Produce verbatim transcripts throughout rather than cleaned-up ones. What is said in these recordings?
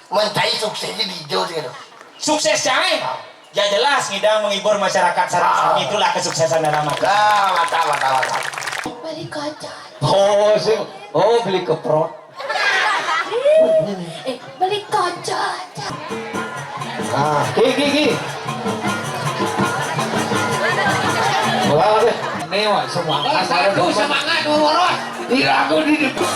Mencari suksesnya di hijau sih, gitu. Sukses cai. Ya jelas ngidang menghibur masyarakat sareng sami, itulah kesuksesan drama. Ah, mantap, mantap, mantap. Beli kocok. Oh, si, oh, beli keprok. Eh, beli kocok. Ah, ki, ki, ki. Wah, deh. Ini, wah, semangat. Waduh, semangat, waduh. Iya, aku di depan.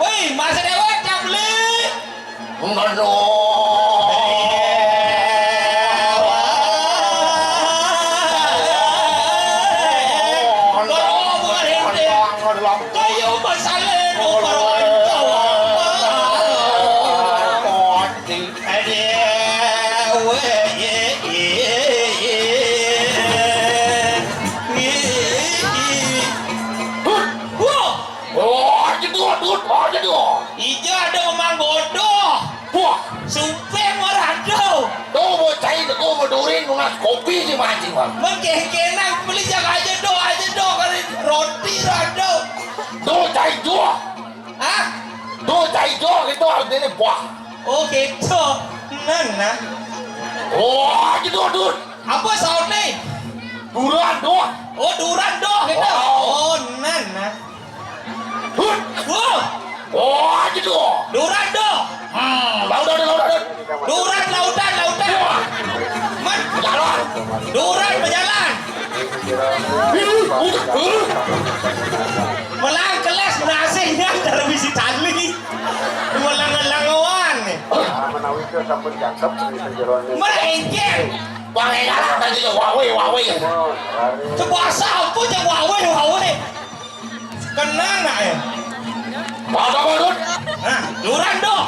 Woi, masa dewek yang beli. Enggak dong. Kayu masalin. Wah. Oh, jedor, dut, oh, jedor. Ija ada memang bodoh. Wah. Sumpah marado. Tuh, bocah itu, tuh, bedurin, nunas kopi si mancing, Bang. Mengkengkenan, beli jak aja do, aja do, kali roti rado. Tuh, cai jual. Hah? Tuh, cai jual gitu, artinya, wah. Oh, gitu. Nah, nah. Wah, gitu, dut. Apa saut nih? Duran, dut. Oh, duran, doh, gitu. Oh. Oh, nah, nah. Hut. Wah. Oh, aja tuh. Duran doh. Hmm, lautan, lautan. Duran, lautan, lautan. Wah. Man. Jalan. Duran berjalan. Ih, uh, uh. Melang kelas menasihnya dari bisi tali. Melang-melang wan. Menawi ke sampun jangkep di jeroan. Merengkel. Bang Engalah tadi ya, wawe, wawe. Sebuah sapu yang wawe, wawe. Kenang nak ya? Pada barut. Nah, duran dong.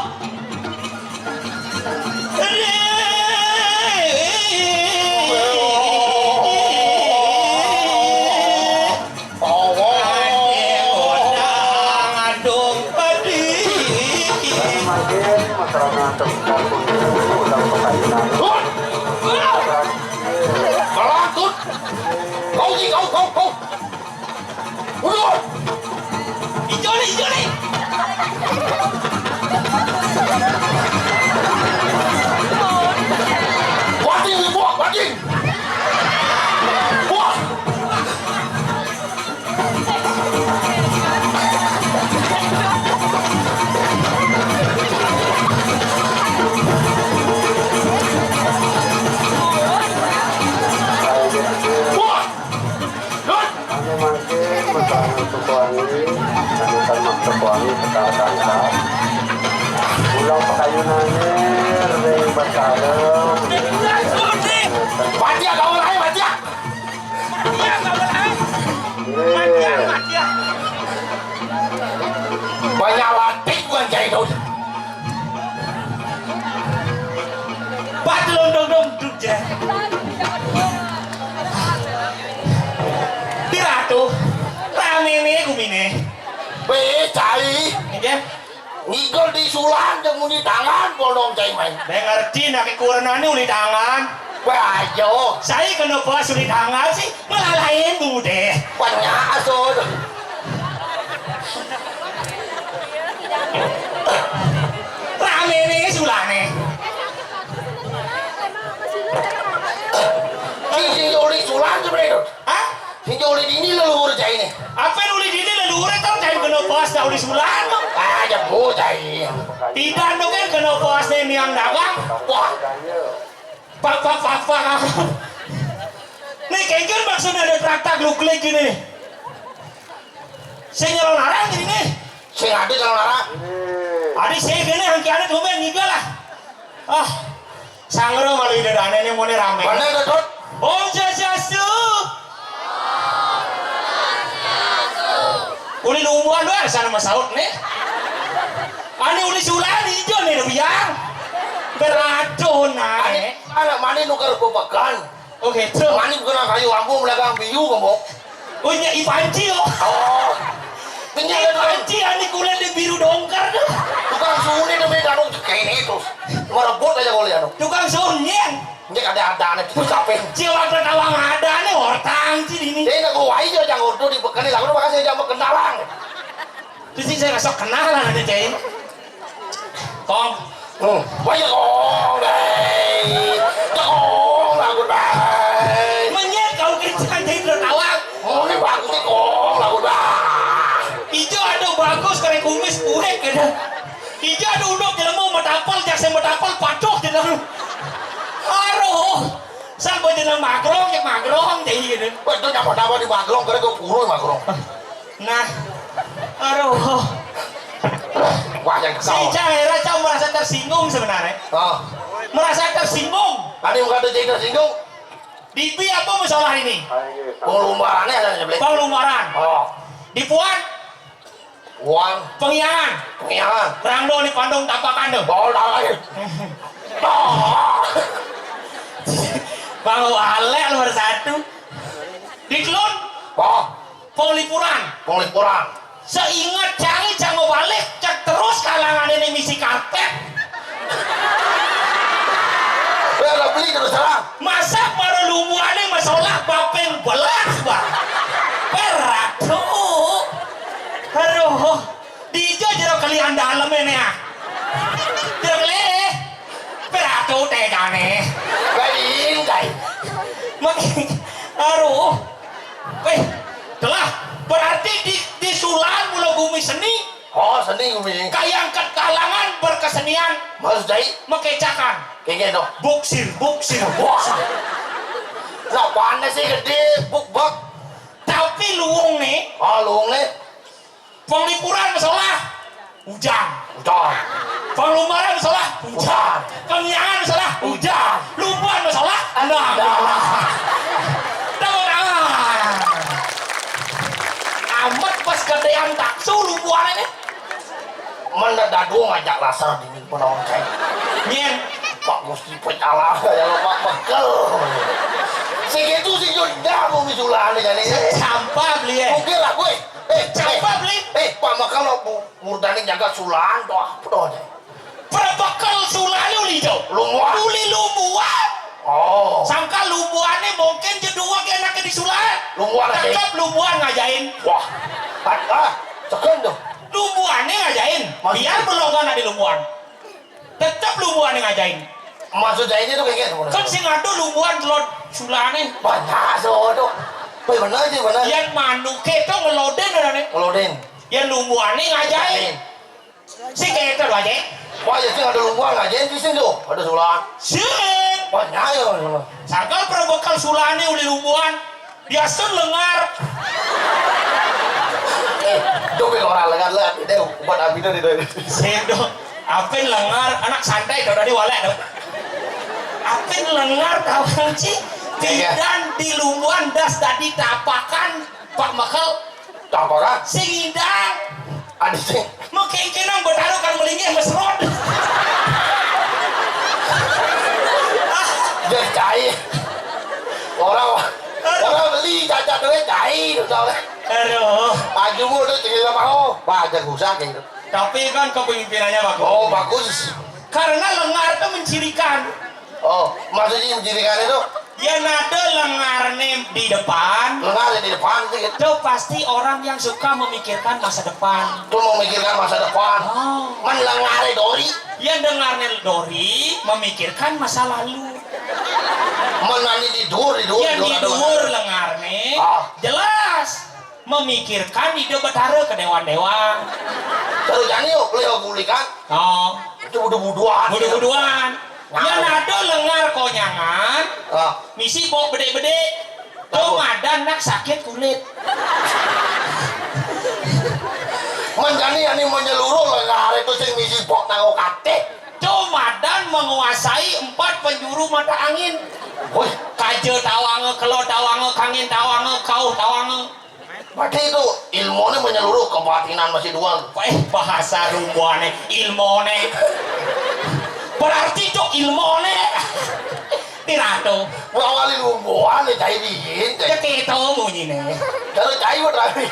Aduh, pedih. Makin masyarakat tergabung ulang pekayunan. Balangkut. Kau ni, kau, kau, kau. Mundur! Ijo ni, ijo ni! Banting ni, buah, banting! Buah! Buah! Ane mangke, masalah Tukuangi, ane kan Mak Tukuangi, Sekar Kangkar. Ulang pekayunane, ring Batalem. Batia gaul ae, batia. Batia gaul ae. Batia, batia. Banyak latih bukan jahit daun. Patlondong dong duk, jreh. Tiratu, ramene gumine. Weh, cai. Nggih. Ngigel di sulan jeung muni tangan, bolong cai main. Be ngerti nak kurenane uli tangan. Weh, ayo. Saya kena pas uli tangan sih. Melalain budeh. Banyak asal. Rame nih sulane. Sing sing uli sulan sebenarnya Uli Sulan. Ah, jebut ai. Tidak, nu kan kena puas nih niang dagang. Wah. Pak, pak, pak, pak. Nih, kengken maksudnya ada traktak lu klik gini nih. Sing nyolong larang gini nih. Sing ada nyolong larang. Adi sih gini, hangkiannya tumben ngiga lah. Ah, sangro malu ida dane nih, mau nih rame. Mana ada, Dot? Om Swastiastu. Uli lumbuan doang sana masaut nih. Ani uli Sulan ijo nih, biang. Beracun, Ani, ae. Anak mani nuker kopakan. Oh, gitu. Mani bukan kayu ambu, belakang biu, kamu. Oh, nya, i panci, oh. Oh. Ini ada tukang, panci, ani kulit di biru dongker tuh. Tukang suni tuh beda dong, kayak ini terus. Merebut aja kalau ya, dong. Tukang suni, kan? Ini ada-ada nih, kita capek. Jiwa tertawa ada nih, orang tangci ini. Dia nggak kau aja, jangan ordo di bekali, lalu makasih aja mau kenalan. Terus saya rasa kenalan aja, cai. Kong. Hmm. Wah, ya, Kong, dai. Ya, Kong, lagu, dai. Menyet kau kerja jadi tertawa. Oh, ini bagus nih, Kong, lagu, dai. Ijo ada bagus, kare kumis, kuek, gitu. Ijo ada unduk, jelemu, metapel, jaksa metapel, patuh, gitu. Aduh. Sal buat jeneng magrong, ya magrong, jadi gitu. Wah, itu nyapa-nyapa di magrong, kare gue purul magrong. Nah, aduh. Wah, yang kesal. Si Cang Hera, Cang merasa tersinggung sebenarnya. Oh. Merasa tersinggung. Tadi bukan tuh jadi tersinggung. Di pi apa masalah ini? Penglumparannya ada aja, Bli. Penglumparan. Oh. Di Puan. Puan. Pengiangan. Pengiangan. Perang dong di Pandung tapakan tuh. Bol dah lagi. Oh. Bang Walek nomor satu. Di Kelun. Oh. Penglipuran. Penglipuran. Seingat canggih, cang mau balik, cek terus kalangan ini misi karpet. Gue udah beli terus terang. Masa baru lumbuane masalah bapeng belas, Bang. Berat tuh. Aduh, di ijo jero kelian dalam ini, ah. Jero keli. Berat tuh tegane. Baik, kai. Makin, aduh. Eh, telah. Berarti di, di Sulan mula gumi seni. Oh, seni gumi. Kayang kekalangan berkesenian. Maksud jai? Mekecakang. Kayak gitu. Buksir, buksir, buksir. Lah, panas sih gede, buk, bak. Tapi luwung nih. Oh, luwung nih. Penglipuran masalah. Hujan. Hujan. Penglumbaran masalah. Hujan. Pengiangan masalah. Hujan. Lumbuan masalah. Anak. Anak. Tepuk tangan. Amat pas gedean taksu lumbuan ini. Mana dadu ngajak lasar dingin penonton. Nyen. Pak Gusti pecalah, ya lo Pak bekel. Segitu sih, Jun, dah mau misulan nih, jadi. Sampah beli, eh. Oke lah, gue. Eh, sampah beli. Eh, Pak, maka lo bu-, murdani jaga Sulan, doh, apa doh, jai? Perbekel Sulan uli jauh. Lumbuan. Uli lumbuan. Oh. Sangka lumbuannya mungkin jedua ke anaknya di Sulan. Lumbuan aja. Tetap lumbuan ngajain. Wah. Ah, ah, segan tuh. Lumbuannya ngajain. Maksud- Biar belum anak di lumbuan. Tetep lumbuan yang ngajain. Maksud saya ini tuh kayak gitu. Kan sing ada lumbuan telon Sulane. Banyak so tuh. Wih, bener sih, bener. Yang manuk itu ngeloden, bener nih. Ngeloden. Yang lumbuannya ngajain. Ngajain. Si kayak itu aja. Wah, ya sih ada lumbuan ngajain di sini tuh. Ada Sulan. Sing. Banyak ya. Sangkal perbekel Sulane uli lumbuan. Biasa lengar. Eh, dong, orang lengar lah, tidak buat abi dari dari. Sing dong. Apin lengar, anak santai dong, tadi walek dong. Apin lengar, tahu sih? Iya, iya. Bidan di lumbuan das tadi tapakan, Pak Mekel. Tapakan? Sing idang. Ada sing. Mau kengkenang bertaruh kan melinggih mesrot. Dia cair. Orang, orang beli cacat duit cair, udah. Aduh. Maju mulu tuh cerita mau. Wah, ada rusak gitu. Tapi kan kepemimpinannya bagus. Oh, bagus. Karena lengar itu mencirikan. Oh, maksudnya mencirikan itu? Ya, nada lengar nih di depan. Lengar di depan itu gitu. Itu pasti orang yang suka memikirkan masa depan. Itu memikirkan masa depan. Oh. Man lengar dori. Ya, dengarnya dori, memikirkan masa lalu. Man mani di dur, di dur, ya, di dur ada dur mana? Lengar nih. Ah. Jelas. Memikirkan Ida Betara kedewan-dewan. Terus jani yuk, beliau gulikan. Oh. Itu budu-buduan. Budu-buduan. Nah. Yén ada lengar konyangan, ah, misi bok bedik-bedik. Tuh madan nak sakit kulit. Menjani ani menyeluruh lengar itu sing misi bok nang katih. Tuh madan menguasai empat penjuru mata angin. Wih. Kaja tawanga, kelo tawanga, kangin tawanga, kauh tawanga. Berarti itu ilmunya menyeluruh, kebatinan masih dua. Eh, bahasa rumbuane, ilmone. Berarti itu ilmone. Piratu. Ngawali rumbuane, cai bikin, cai. Ya, gitu bunyinya. Kalau cai mah terakhir.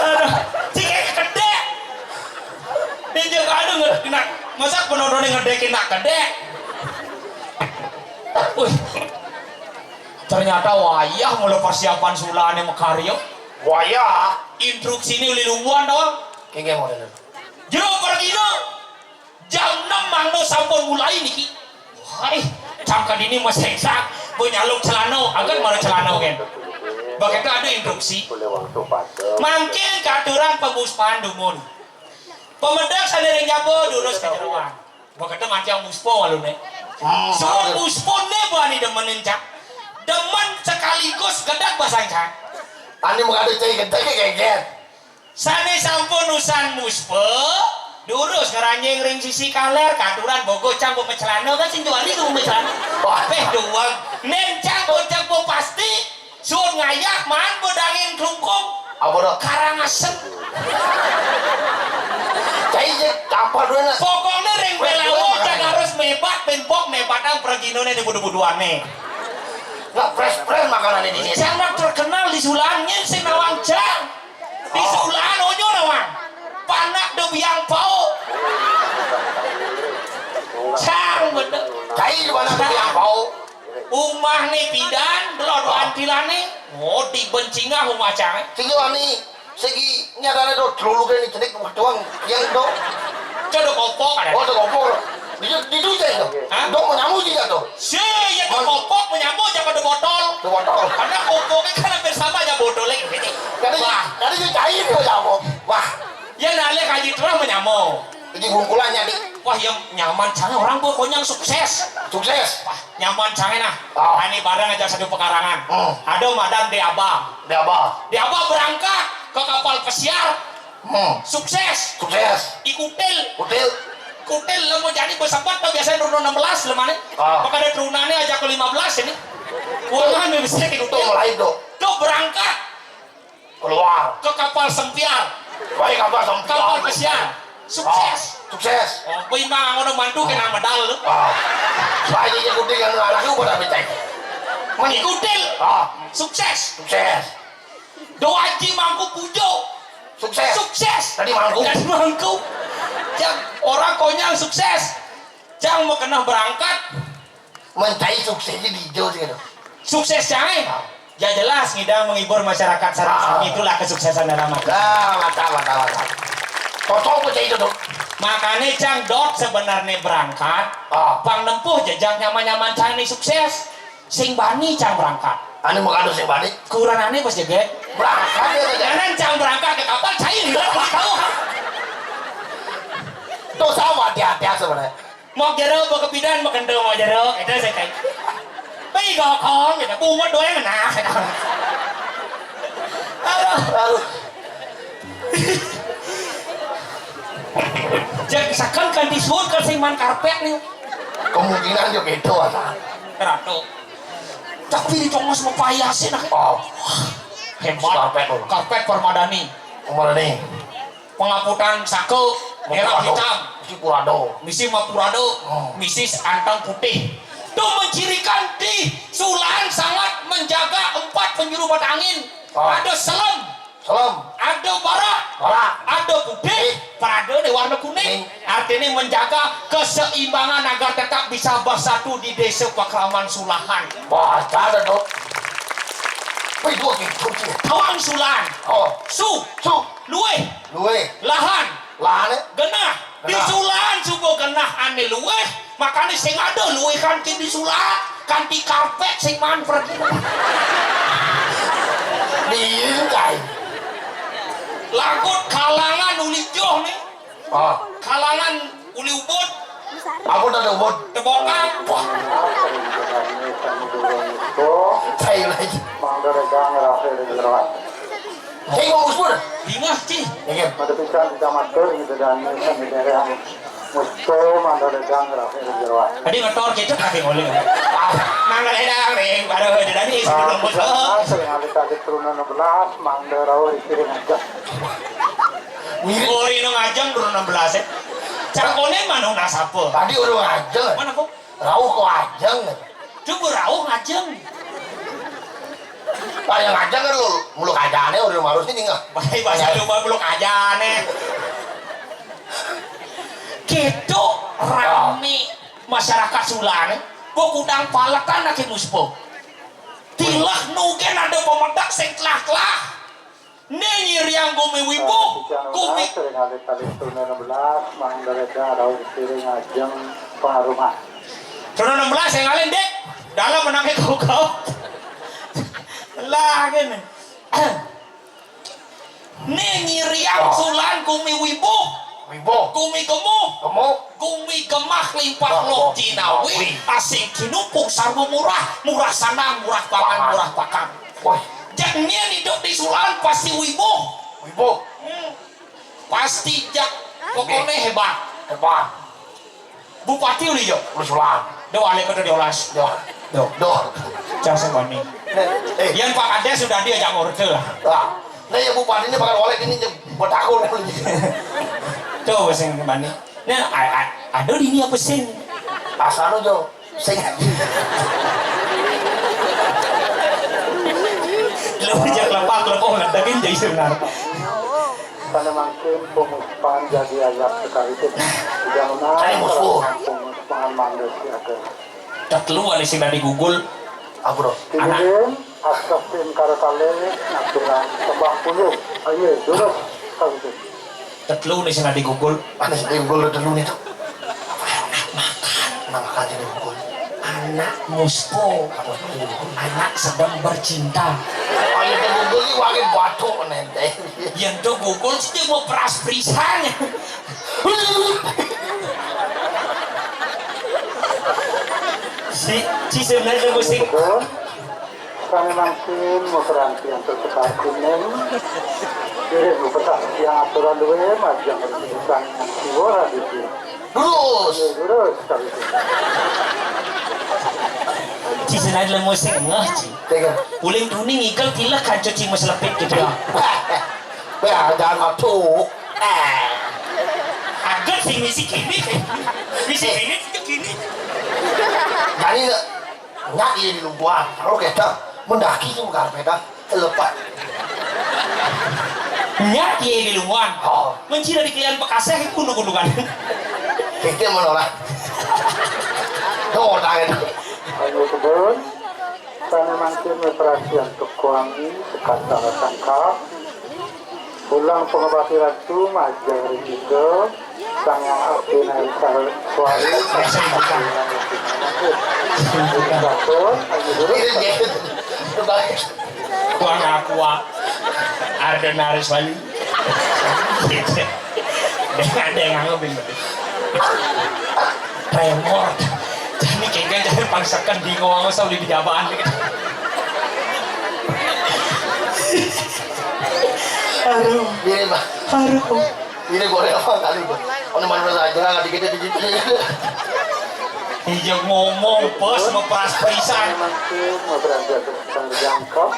Aduh, cik, eh, kedek. Dia juga ada ngedek nak. Masa penontonnya ngedekin nak kedek? Wih. Ternyata wayah mula persiapan sulane makarya. Wayah. Instruksi ini uli lumbuhan doang. Kengke model. Jero pergina. Jam enam mangda sampun mulai niki. Hai, cangked ini mesengsak, bu nyaluk celana, agan mara celana kan. Begitu ada instruksi. Mangkin katuran pemuspan dumun. Pemedek sane ring jaba durus ka jeroan. Begitu mancang muspa alune. Hmm, surat muspa ne bani demenin cak. Demen sekaligus gedeg basang cak. Ani mengadu cai gedeg ke geger. Sane sampun usan muspa, durus ngranjing ring sisi kaler, katuran bogo cang pemeclana kan sing juari ke pemeclana. Wah. Peh duweg, nen cang bocah pasti, suud ngayah maan bedangin klungkung. Apa dah? Karangasem. Cai je tampal dua nak. Pokokne ring Belawo cang harus mebat, ben pok mebatang preginane di budu-buduane. Nak pres-pres makanane di sini. Cang nak terkenal di Sulan, nyen sing nawang cang. Di Sulan onyo nawang. Panak do biang pau. Cang bener. Cai di mana biang pau? Umah ni pidan, belon antilane. Oh, di bencingah umah cang. Tinggal ni segi nyadane do, telulu ni cenik doang. Yang do. Cedok opok ada. Oh, do opok. Di, di tu je tu. Hah? Dok menyamu je tu. Si, ya dok opok menyamu aja pada botol. Tu botol. Karena opoknya kan hampir sama aja botolnya gitu. Jadi, wah, jadi dia cair dia jamu. Wah. Ya nalih kaji terus menyamu. Jadi bungkulannya di. Wah, ya nyaman sana orang pokoknya sukses. Sukses. Wah, nyaman sana nah. Oh. Ini bareng aja satu pekarangan. Hmm. Ada madan di abang. Di abang. Di abang berangkat ke kapal pesiar. Hmm. Sukses. Sukses. Ikutil. Kutil. Kutil lemo jani besebat to biasanya turun enam belas lemane. Ah. Maka ada turunannya aja ke lima belas ini. Uangan bisa ikutil. Tuh mulai tuh. Tuh berangkat. Keluar. Ke kapal sempiar. Baik kapal sempiar. Kapal pesiar. Sukses. Oh, sukses. Oh, bima ngono mantu kena medal lu. Ah. Baik ikutil yang lagi udah dapat cek. Mengikutil. Ah. Sukses. Sukses. Doaji mangku pujo. Sukses. Sukses. Tadi mangku. Tadi mangku. Cang, orang konyang sukses. Cang mau kena berangkat. Mencai sukses di hijau sih gitu. Sukses cang eh. Ah. Ya jelas ngidang menghibur masyarakat sareng sami itulah kesuksesan dalam arti. Lah, mata, mata, mata. Kosong kok cai itu tuh. Makanya cang dot sebenarnya berangkat. Ah. Pang nempuh jejak nyaman-nyaman cang ini sukses. Sing bani cang berangkat. Anu mau kado sing bani? Kurang aneh bos jeget. Berangkat ya saja. Jangan cang berangkat ke kapal cair tidak tahu. Tuh sama hati-hati sebenarnya. Mau jeruk, mau kepidan, mau kentang, mau jeruk. Itu saya kayak. Tapi gokong gitu. Bungut doang nah. Aduh. Aduh. Jadi misalkan kan di suud kan sing man karpet nih. Kemungkinan juga itu ada. Ratu. Tapi di Thomas mau payasin ah. Oh. Hebat. Karpet, oh. Karpet Permadani. Permadani. Pengaputan saka merah hitam. Misi purado. Misi mapurado. Oh. Misi antang putih. Itu mencirikan di Sulan sangat menjaga empat penjuru mata angin. Oh. Ada selem. Selem. Ada barak. Barak. Ada putih. Putih. Parade di warna kuning. Kuning. Artinya menjaga keseimbangan agar tetap bisa bersatu di desa Pakraman Sulahan. Wah, ada dong. Wih, dua gitu sih. Tawang Sulan. Oh. Su. Su. Luwih. Luwih. Lahan. Lahan, eh? Genah. Genah. Di Sulan suba genah ane luwih, makane sing ada luwihan ki di Sulan. Kanti karpet sing manfred. Bingkai. Langkut kalangan uli joh nih. Ah. Kalangan uli ubud. Apa tadi ubud? Tebokang. Wah. Saya lagi. Hei, mau uspur. Bingah, Ci. Iya. Pada pisan kita matur gitu dan ini daerah. Musto mandor dagang rapi di jeroan. Tadi ngetor kecap tapi nguling. Mangga ledang nih, baru aja tadi isi belum musto. Sering ada tadi turun enam belas, mangga rawuh dikirim aja. Mirip. Ori nu ngajeng turun enam belas ya. Cangkone mana nasapa? Tadi udah ngajeng. Mana kok? Rawuh kok ajeng. Coba rawuh ngajeng. Lah yang ngajeng kan lu, muluk ajane udah harus ini nggak? Baik bahasa lu muluk ajane. Gitu rame masyarakat Sulane, kok kudang paletan lagi muspo. Tilah nugen ada pemedak sing telah-telah. Ning iriang gumi wibuh, gumi. Sering ada tali turun enam belas, mang dereda rau sering ajeng pengarumah. Turun enam belas yang lain, Dek. Dalam menangnya kau-kau. Lah, gini. Ning iriang sulan gumi wibuh. Wibuh. Gumi gemuh. Gemuh. Gumi gemah limpah loh jinawi. Asing kinupung sarwa murah. Murah sanang, murah pangan, murah pakan. Wah. Jak nian hidup di Sulan pasti wibuh. Wibuh. Hmm. Pasti jak pokoknya hebat. Hebat. Bupati uli jo. Uli Sulan. Do wali kota diolas. Do. Do. Do. Jangan sembani. Eh. Yang Pak Kades sudah diajak ngorde lah. Lah. Nah ya bupati ini bakal wali ini bertakun. Tuh sing sembani. Nah, ada di ini apa sing? Asal jo. Sing. Lu jak lepak lepak ngedekin jadi sebenarnya. Karena mungkin pemuspan jadi ayat sekali itu. Jangan pemuspan manusia. Tet lu ada sing tadi gugul. Abro. Anak. Kemudian, astagfirullah kali aturan sembah puluh. Ayo, dulu. Kali itu. Tetelu nih sing ati kumpul. Ane sing kumpul tetelu nih tuh. Anak makan. Anak makan sing kumpul. Anak muspo. Apa sing kumpul? Anak sedang bercinta. Ayo sing kumpul iki wae bathuk nenteng. Yen to kumpul sing mau peras-perisan. Si, si sebenarnya musik. Sane mangkin muteranti antuk sekar kuning. Kirim bupetah yang aturan duwe majang berkebutuhan siwa radisi. Lurus. Lurus kali itu. Ci senai lemu sing ngeh ci. Tega. Uling tuni ngikel tilek kanca ci meslepit gitu ya. Wah, jangan masuk. Eh. Agak sih misi kini. Misi kini, misi kini. Jadi Nyak iya di lumpuhan, kalau kita mendaki itu bukan sepeda, lepas. Nyak iya di lumpuhan. Oh. Mencina di kalian bekasnya itu gunung-gunungan. Kita menolak. Tuh tangan. Ayo kebun, sana mangkin perhatian kekuangi, sekat salah tangkap. Pulang pengobati ratu, majeng ring ida, sang yang abdi naik sar-, suari. Sampun, ayo dulu. Tuang aqua. Ardenaris Wali. Dengan dia nganggep ini. Tremor. Jadi kengken jadi pangsekan bingung aku sama di jabaan gitu. Aduh. Ini, Pak. Aduh. Ini boleh apa kali, Pak? Ono mana saja nggak dikit dikit. Iya ngomong, bos, mau peras-perisan. Memang sih, mau berangkat terjangkau.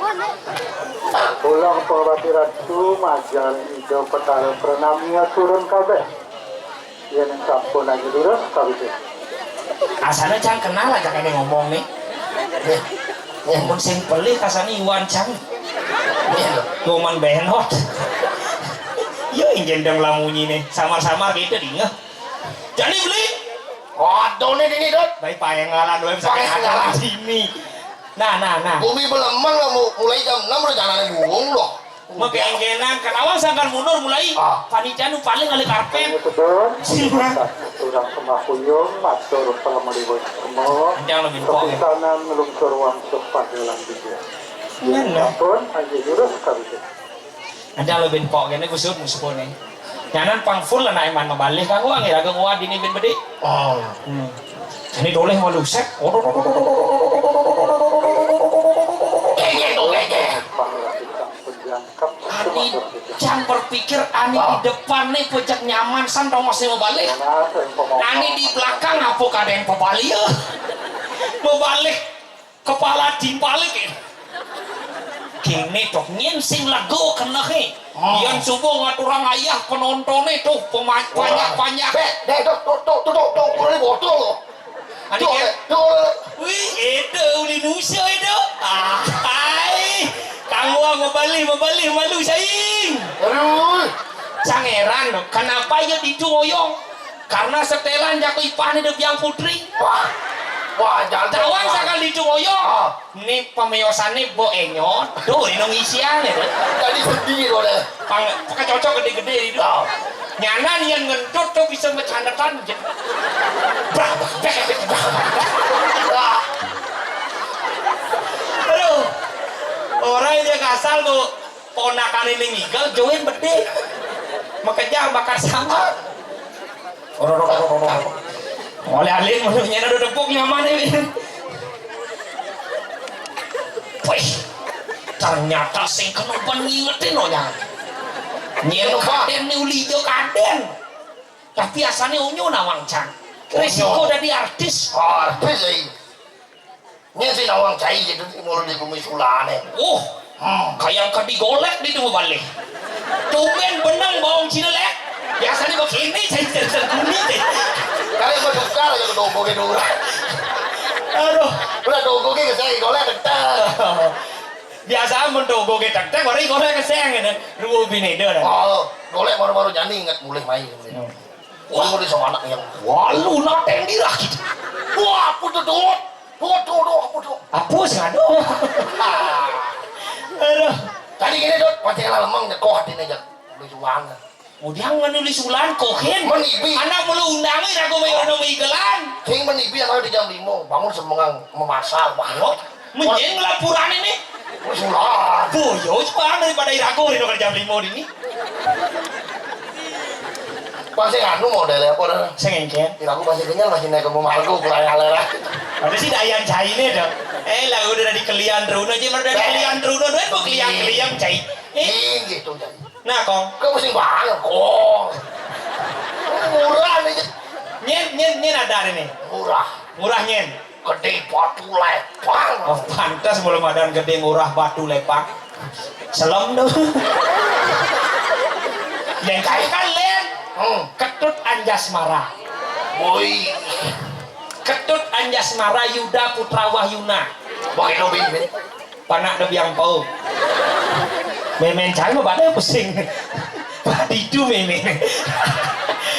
Pulang pengobati ratu, majeng ida petara pranamia turun kabeh. Yen sampun aja lurus, kabeh. Asana cang kenal aja kene ngomong nih. Nih, nih. Ngomong sing pelih kasane Iwan cang. Nih, lho. Ngoman benot. Yo, injen dong lamunyi nih. Samar-samar gitu dingeh. Jadi beli. Waduh, nih, nih, nih, Dot. Baik payengalan, baik Payengalan. Sini. Nah, nah, nah. Bumi belemeng lah, mu-, mulai jam enam udah jalan burung loh. Magenggénan, katawang sangkan mundur mulai. Ah. Panitia nu paling ahli karpet. Sedun, matur sembah kuyung, matur palemripun semua. Yang lebih pok, ya. Kepisanan nglungsur wangsuh panggilan tiga. Bener. Sampun, anjing jurus kabisik. Ada lebih pok, ini kusut musuhnya. Nyanan pang full lah, naiman mabalih kanggo angin raga nguat dini bin bedi. Oh. Hmm. Ini doleh malu sek. Oh, do, do, do. Kege, kege. Ani jang berpikir, ani di depan nih pojak nyaman san tong masih mau balik. Ani di belakang apa kadang pebalik ya? Mau balik kepala dibalik ya. Gini dok nyen sing lego kena he. Yang subuh ngaturang ayah penontonnya tuh pema-, banyak-banyak. Dek, dek, dok, dok, dok, dok, dok, dok, botol loh. Ani kan? Wih, itu uli nusa itu. Ah, hai. Kamu mau balik, mau balik malu saing. Aduh. Sangeran, kenapa ya ditu ngoyong? Karena setelan jago ipane de biang putri. Wah. Wah, jangan. Tawang sakal ditu ngoyong. Ah. Ini pemiosannya bo enyot. Tuh, ini ngisian itu. Jadi sedih kok deh. Pang, pakai cocok gede-gede itu. Ah. Nyanan yang ngentut tuh bisa bercandatan. Brak, brak, brak, brak, brak. Wah. Aduh. Orang yang kasar tuh ponakan ini ngigal join bede. Makanya bakar sama. Oleh alih menurutnya ada tepuk nyaman ini. Wih, ternyata sing kena ban ngingetin loh ya. Nyen kaden nih uli jo kaden. Tapi asalnya unyu nawang can. Risiko dari artis. Artis ya. Ini si nawang cai gitu di mulut di bumi sulane. Uh, hmm, kayak ke digolek di tuh balik. Tumben benang bawang Cina lek. Biasanya begini cai tersel kuning deh. Kali mau tukar aja ke dobo gitu. Aduh. Udah dobo gitu saya golek tetep. Biasa mun dobo gitu tetep baru golek keseng gitu. Ruwo bineda. Oh, golek baru-baru jani ingat mulih main. Hmm. Wah, mau sama anak yang walu nak tendirah gitu. Wah, apa tuh, Dut? Dut, Dut, Dut, apa tuh? Apa sih, aduh. Aduh. Tadi gini, Dut, pasti kena lemang nyekoh hatinya aja. Lucu banget. Udah ngenulis ulan kohin. Menibi. Anak mulu undangi ragu main ono igelan. Sing menibi yang ada di jam lima, bangun semengang memasal. Wah, menyen laporan ini. Sulah. Boyo sekarang daripada irago rino kerja limo ini. Masih anu model apa dah? Sing engken. Irago masih kenyal masih naik ke margo kurang halera. Ada sih dayan caine dong. Eh lah udah dari kelian Runo aja udah dari kelian Runo duit mau kelian kelian cai. Eh. Inggih tuh cai. Nah kong. Kau pusing banget kong. Murah nih. Nyen nyen nyen ada ini. Murah. Murah nyen. Gede batu lepang. Oh, pantas belum ada gede murah batu lepang. Selem tuh. Yang kaya kan len. Hmm. Ketut Anjasmara. Woi. Ketut Anjasmara Yuda Putra Wahyuna. Pakai nobi ini. Panak ada biang pau. Memen cai mah pada pusing. Padidu memen.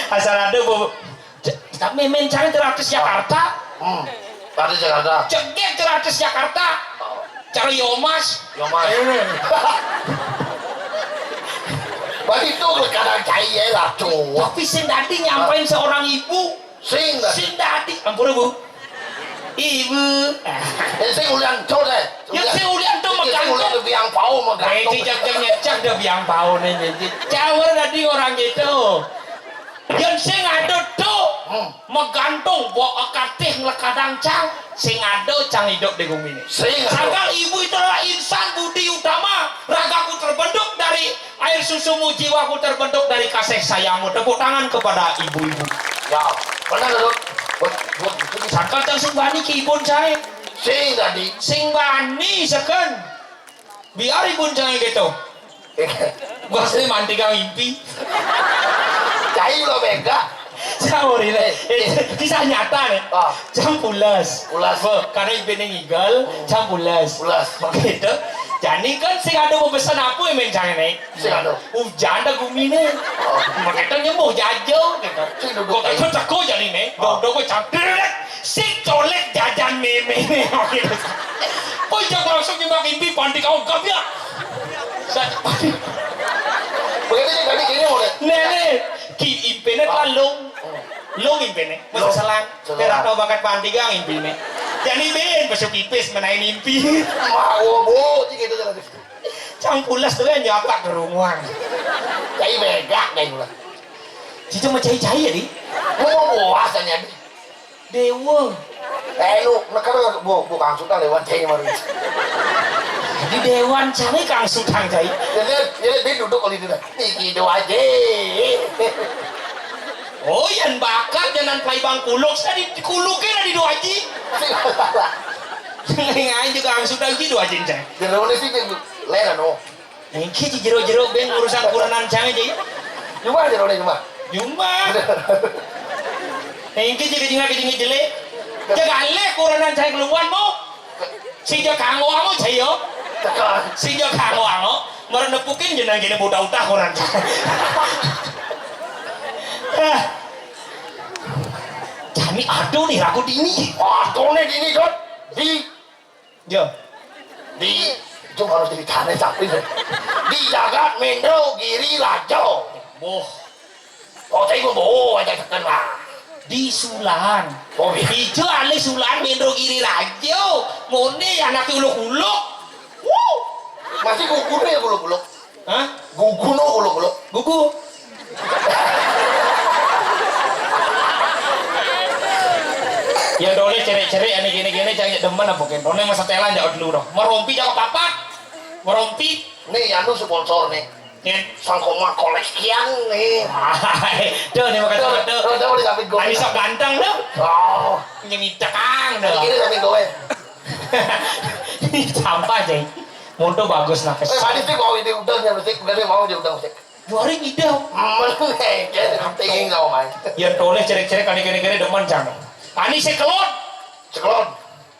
Asal ada bu. Tapi memen cai teratus Jakarta. Hmm. Teratus Jakarta. Cegek teratus Jakarta. Cara Yomas. Yomas. Berarti itu kadang cai ya lah tuh. Tapi sing tadi nyampain seorang ibu. Sing tadi. Sing tadi. Ampun bu. Ibu. Eh, sing ulian tuh deh. Ya sing ulian tuh megantung. Sing ulian lebih yang pau megantung. Eh, cicak nyecak dah biang pau nih. Cawer tadi orang gitu. Yang sing ada tuh. Hmm. Megantung bawa katih nglekadang cang, sing ada cang hidup di bumi ini. Sing ada. Sangkal ibu itu adalah insan budi utama, ragaku terbentuk dari air susumu, jiwaku terbentuk dari kasih sayangmu. Tepuk tangan kepada ibu-ibu. Ya, benar dong. Buat buat itu bisa. Sangkal cang sing bani kibun saya. Sing tadi. Sing bani seken. Biar ibu jangan gitu. Gua sih manti kang impi. Cai lo mega. Caur ini. Eh, eh, kisah nyata nih. Ah. Jam pulas. Pulas. Bo, karena ibu ini ngigel, jam pulas. Pulas. Begitu. Jadi kan sing ada mau pesan apa yang main jangan nih? Sing ada. Hujan dah gumi nih. Oh. Begitu nyembuh jajo gitu. Sing duduk. Gua kata teko jadi nih. Ah. Dodok gua capir deh. Si colek jajan meme nih. Kok jam langsung nyemak impi panti kau gap ya? Begitu juga di sini, mulai. Néné, ki impéné kan lung. Lung impéné, masa selang. Selang. Terak tau bakat panti gang impéné. Jadi ben, besok pipis menain impi. Mau, Bu, gitu, gitu. Cang pulas tuh kan nyapak ke rumah. Cai begak deh gua. Citu mah cai-cai ya, di? Gua mau puas tanya, di. Déwa. Eh, lu, nah, kan gua, gua kangsutan lewat cai kemarin. Di déwan cai kangsutan cai. Jadi, jadi dia duduk kalau itu dah. Niki doa aja. Oh, yang bakat jangan pai bang kuluk, saya di kuluknya di doa aja. Ngaji kangsutan gitu aja, cai. Jadi mana sih, dia lera, no? Engké ji jero-jero ben urusan kurenan cang ji. Cuma jero né cuma. Cuma. Engké ji kejinga kejinga jelé. Jaga alé kurenan cang keluan mo. Sing ja kanggo amo jayo. Tekan. Sing ja kanggo amo. Mara nepukin jeneng jene buta utah kurenan cang. Hah. Jani aduh nih ragu dini. Aduh nih dini, Dot. Di Yo. Di, itu harus jadi tanah sapi, ya. Di jagat Mendro Giri Rajo. Boh. Oh, saya mau bawa aja tekan lah. Di Sulan. Oh, iya. Ijo alih Sulan Mendro Giri Rajo. Mone anak uluk-uluk. Wuh. Masih gugur ya uluk-uluk. Hah? Gugu no, gulo, gulo. Gugu. Ya dole cerik-cerik ane gini-gini cang demen apa ken. Dole masa telan jauh dulu dong. Merompi jauh papat. Merompi. Nih, anu sponsor nih. Nih. Sangkoma koleksian nih. Tuh nih makanya tuh. Tuh, tuh, di samping gue. Ayo sok ganteng tuh. Oh. Nyemitekang tuh. Ini samping gue. Sampah, Jay. Moto bagus nah. Eh, tadi sih mau ide udah nih, mesti udah nih mau dia udah mesti. Juari ngidam. Mana tinggi kau main. Ya toleh cerek-cerek kali kene-kene demen cang. Ani sekelon. Sekelon.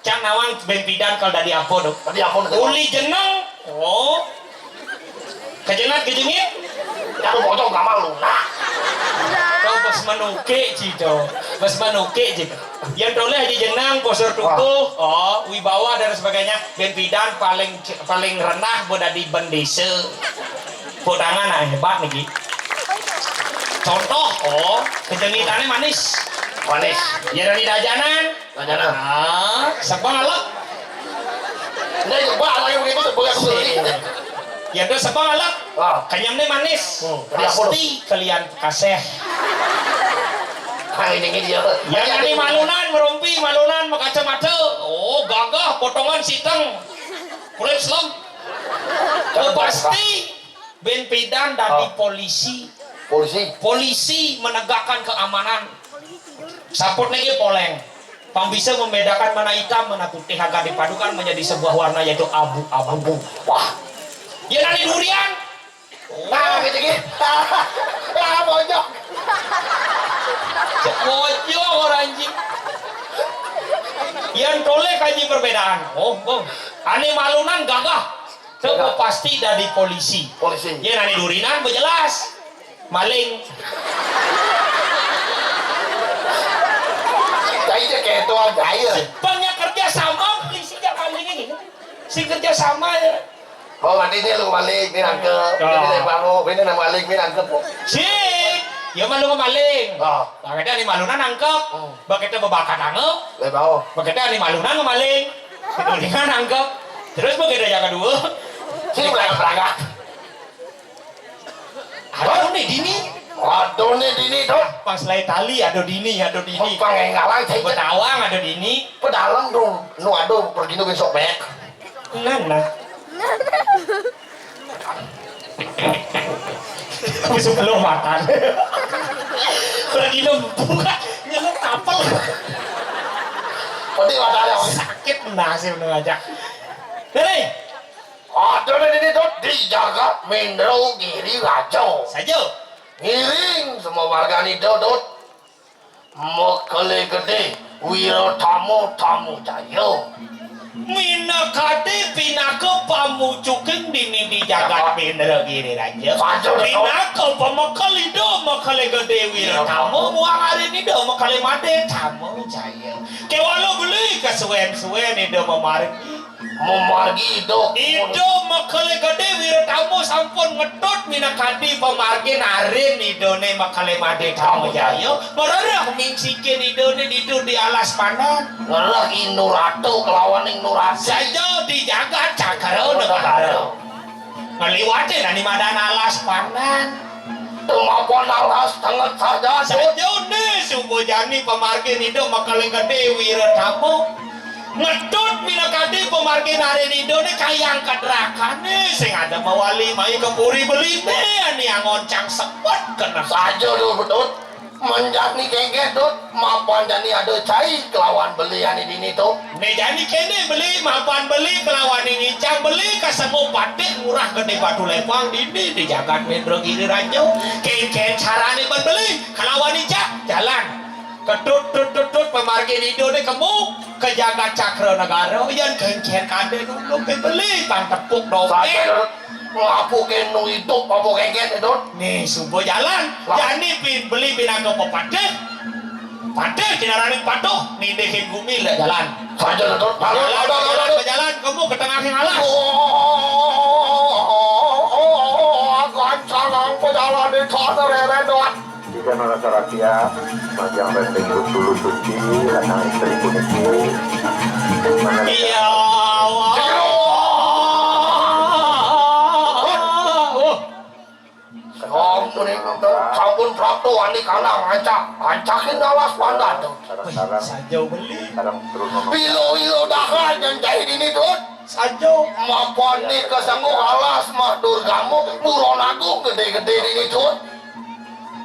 Cang nawang ben pidan kal dadi apa do? Dadi apa do? Uli jeneng. Oh. Kejenat kejengit. Kalau bocor gamal lu. Nah. Kau bes menuke cito. Bes menuke cito. Yang toleh aja jenang, posor tukuh, oh, wibawa dan sebagainya. Ben pidan paling paling rendah bo dadi bendese. Tepuk tangan, nah, hebat nih, Ki. Contoh, oh, kejengitannya manis. Manis. Ya dari dajanan. Dajanan. Ah, sebang alek. Ini coba lagi begitu, sebulan beli. Ya terus sebang alek. Ah. Kenyamnya manis. Hmm, tadi apa lu? Pasti kalian kasih. Nah, ini dia. Yang tadi malunan, merompi, malunan, makacamata. Oh, gagah, potongan siteng. Kulit selem. Oh, pasti ben pidan dadi polisi. Polisi. Polisi menegakkan keamanan. Saput niki poleng. Pang bisa membedakan mana hitam, mana putih, agar dipadukan menjadi sebuah warna yaitu abu-abu. Wah. Ya nani durian. Nah, gitu gitu. Ah, bojok. Cek bojok orang anjing. Yang toleh kaji perbedaan. Oh, oh. Ane malunan gagah. Coba pasti dari polisi. Polisi. Ya nani durinan bejelas. Maling. Kayak kayak tuang kayu. Banyak kerja sama polisi ya maling ini. Si kerja sama ya. Oh, berarti dia lu maling, ini nangkep. Ini dia bangun, ini nang maling, ini nangkep. Si, ya malu maling. Oh. Bakete ni malunan nangkep. Hmm. Bakete bebakat nangkep. Lebih bau. Bakete ni malunan maling. Kemudian nangkep. Terus bakete yang kedua. Sini berangkat berangkat. Aduh nih dini. Aduh nih dini dong. Pas lai tali aduh dini, aduh dini. Pang ngalang cai. Betawang aduh dini. Pedalam dong. Nu aduh pergi nu besok banyak. Nah, nah. Aku sebelum makan. Pergi nu buka, nyeluk kapel. Pedi matanya. Sakit nah sih bener aja. Nih. Ada di sini tuh di jagat Mindro Giri Raja. Saja. Ngiring semua warga Nido dot. Mekele gede, wira tamu, tamu jaya. Minakadi pinaka pamucuking dini di jagat Mindro Giri Raja. Saja, betul. Pinaka pamekel Ida, mekele gede, wira tamu, muang ari Ida, mekele made, tamu jaya. Kewala beli kesuwen-suwen Ida mamargi. Mamargi Ida. Ida Makele Gedé Wiratama sampun ngetut minakadi pamargin arin Idané Makele Madé Dharma Jaya. Marereh mingsikin Idané ditu di alas Pandan. Ngereh Indu Ratu kelawaning Nurati. Saja di jagat Cakra Negara. Ngliwatin ane madan alas Pandan. Tumapan alas tenget saja, Dut. Sajane suba jani pamargin Ida Makele Gedé Wiratama. Ngetut minakadi pamargin arin Idané kayang kadrakane sing ada mawali mai ka puri beline ane angoncang sepet kena. Saja, Dut, Dut. Menjani kengkeh, Dut, mapan jani ada cai kelawan beli ane dini, Dut. Ne jani kene beli, mapan beli kelawan ini cang beli ka semu patih murah gede batu lepang dini di jagat Mendra Giri Raja. Kengkeh carane ban beli kelawan ijak jalan. Ketut tut tut tut pamargin Idané kemu ke jagat Cakra Negara. Yan kengkeh kade dulu ke beli pan tepuk dompet. Saja, Dut. Ngapukin nu idup apa kengkeh, Dut? Nih, suba jalan. Lah. Jani pi-, beli pinaka pepatih. Patih kinarane patuh, nindihin gumi lek jalan. Saja, Dut. Jalan, jalan, jalan, jalan, kamu ke tengah yang alas. Oh, oh, oh, oh, akan salang pejalan di sana, Rere, Dut. Tiga narasa rahasia, majang renteng bulu suci, lanang istri puniki. Iya, Allah. Sampun, sampun prapto wani kana ngancak, ancakin alas Pandan, Dut. Wih, saja beli. Bilo-bilo dahan yang jahit ini, Dut. Saja. Mapani kesengguh alas mah Durgamu, buron agung gede-gede ini, Dut.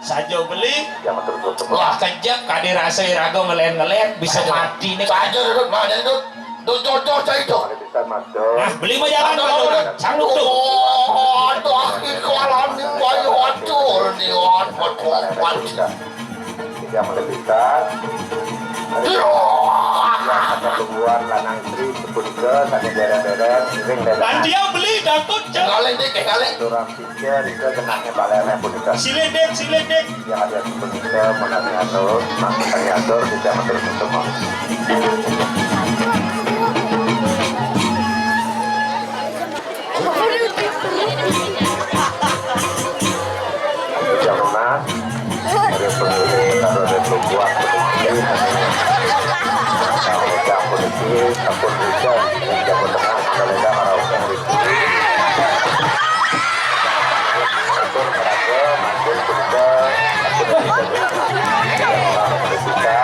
Saja beli. Wah, kejep kade rasa iraga ngelet-ngelet, bisa mati nih. Saja, Dut, mana, Dut? Dut, Dut, Dut, cai, Dut. Nah, beli mah jalan, Pak Lurah. Sanggup tuh. Oh, aduh, aku kalah nih, bayu hancur nih, wan, wan, wan. Tidak melebihkan. Ada tungguan lanang istri, sebut ke, tanya dereng-dereng, ring dereng. Dan dia beli, Datuk, cek. Kenggalin, Dik, kenggalin. Orang pikir, itu genahnya Pak Leleh pun itu. Siledek, siledek. Yang ada pun itu, menanyatur, maksudnya atur, tidak menurut semua. Jam enam, ada pengisi, kalau ada pembuat pengisi, kalau ada pengisi, takut hujan, jam tengah, kalau ada karaoke, hari ini. Takut karaoke, makin kita, takut kita, takut kita.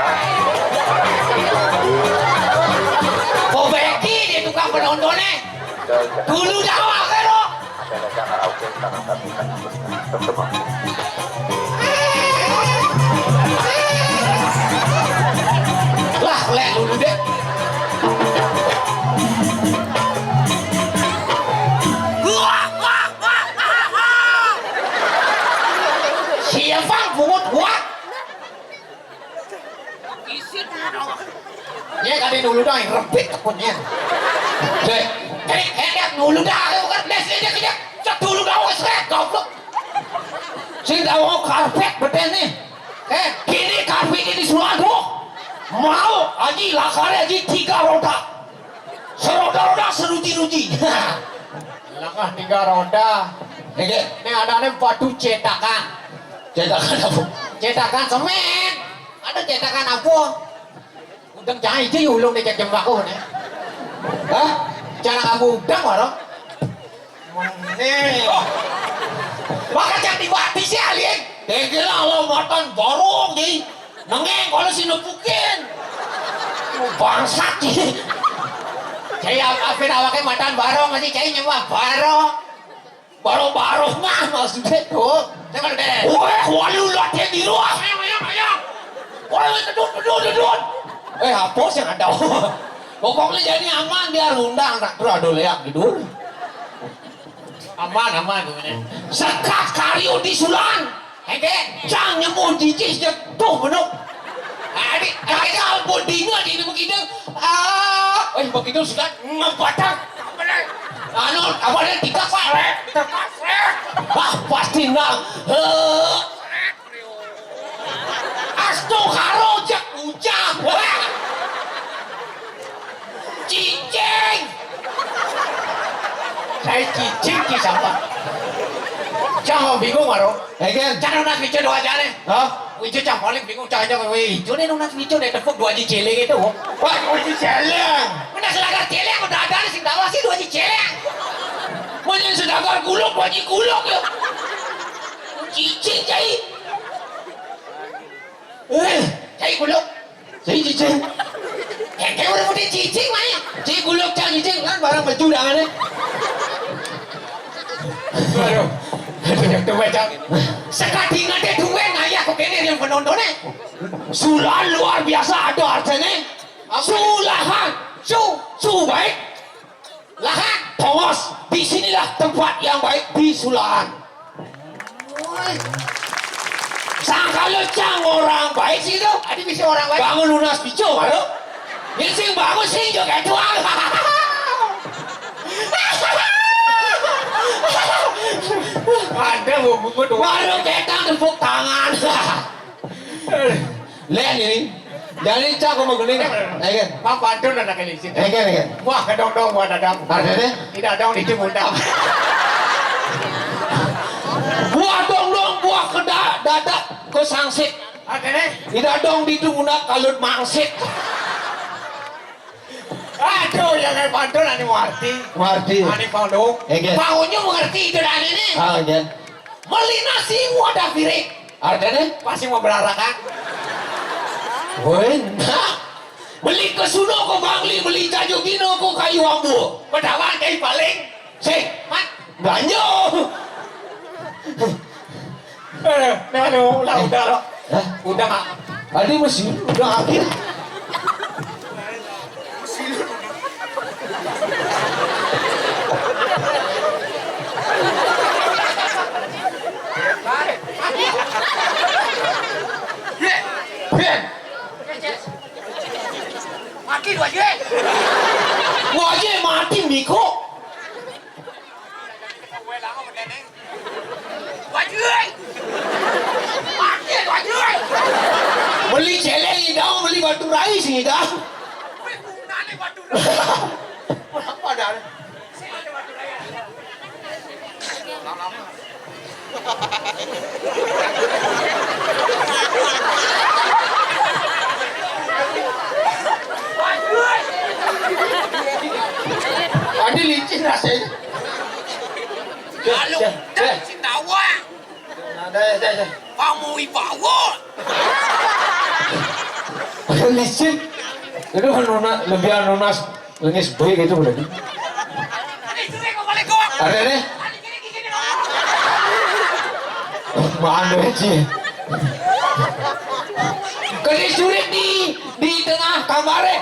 Bobeki dia tukang penontonnya. Dulu dah awak ke lo. Lah, lek dulu deh. Siapa pungut gua? Isin dulu dong. Nya kade dulu dong, repit tekunnya. Dek, jadi enak dulu dah, bukan des ini kerja. Cek dulu dong, srek, goblok. Sing tahu karpet beten nih. Eh, kini karpet ini suatu. Mau, Haji, lakar Haji tiga roda. Seroda-roda, seruji-ruji. Lakar tiga roda. Nggih. Ini adanya batu cetakan. Cetakan apa? Cetakan semen. Ada cetakan apa? Udang jahit aja ulung deh jembako nih. Hah? Cara kamu udang orang? Nih. Oh. Maka jangan dibati sih, alien. Degela lo matan borong, Ji. Nengeng kalau si nepukin. Bangsat, Ji. Saya apa awake matan barong, masih saya nyembah barong. Barong-barong mah maksudnya tuh. Saya kan deh. Wah, walu latihan di luar. Ayo, ayo, ayo. Wah, pedut, pedut, pedut. Eh, apa sih yang ada? Pokoknya jadi aman, dia rundang, tak terus ada leak gitu. Aman, aman, pokoknya. Sekat karyo di sulan. Hege, cang nyemu jijis je tuh benuk. Adi, adi, ampun, dina di ini begitu. Ah, eh, begitu sudah ngebatang. Anu, apa dia, tiga, Pak? Tiga, Pak. Ah, pasti nang. Heh. Asto karo jak ujang. Wah. Cicing. Cicing ki sapa? Cang bingung karo. Egen. Cang nunas wicu dua jane. Hah? Wicu cang paling bingung, cang aja, "Weh, ijo ne nunas wicu ne tepuk dua ji cele gitu." Wah, dua ji cele. Mana selagar cele, udah ada sing tahu sih dua ji cele. Mana selagar gulung, dua ji gulung ya. Cicing cai. Eh, cai gulung. Cai cicing. Kayak udah putih cicing, mai. Cai gulung, cai cicing, kan barang baju dah, aneh. Waduh. Aduh, yang tuh, Cang. Sekadingan deh, duwe ngayah kok kene yang penontonnya. Sulahan luar biasa ada artinya. Sulahan. Su, su baik. Lahan. Tongos. Di sinilah tempat yang baik, di Sulahan. Woi. Sangkalo cang orang baik sih itu. Adi bisa orang baik. Bangun lunas bicu, baru. Ini sing bangun sing juga tuang. Ada mau bungut. Baru kita tepuk tangan. Len ini. Jadi cak mau gini. Egen. Pak pantun anak ini sih. Egen, egen. Wah, kedong-dong, wah, dadam. Ada deh. Tidak dong, itu mudah. Buah dong-dong, buah kedak, dadak, kok sangsit. Ada deh. Tidak dong, di itu mudah, kalut mangsit. Aduh, yang kayak pantun, ani warti. Warti. Ani pondok. Egen. Maunya mengerti itu dan ini. Ah, egen. Beli nasi, wadah piring. Artinya? Pasti mau berarakan. Woi, nah. Beli ke suno ko Bangli, beli jajo gino ko kayu ambu. Pedawan kayu paling. Sih, mat. Belanja. Eh, nah, aduh, lah, udah, loh. Hah? Udah, Mak. Tadi masih udah akhir. Ben. Mati dua je. Wah, je mati, Miko. Wajui. Mati, wajui. Beli celeng idang, beli batu rai sih idang. Wih, gunane batu rai. Apa dah? Wajui. Tadi licin rasanya. Lalu, Cek, Cek. Cek. Sitawa. Nah, dah, dah, dah. Kamu ibawa. Licin. Itu kan nuna-, lebih nunas, lengis baik itu berarti. Ini suwe kok balik kok. Ada deh. Mana sih? Kali surit di, di tengah kamarnya.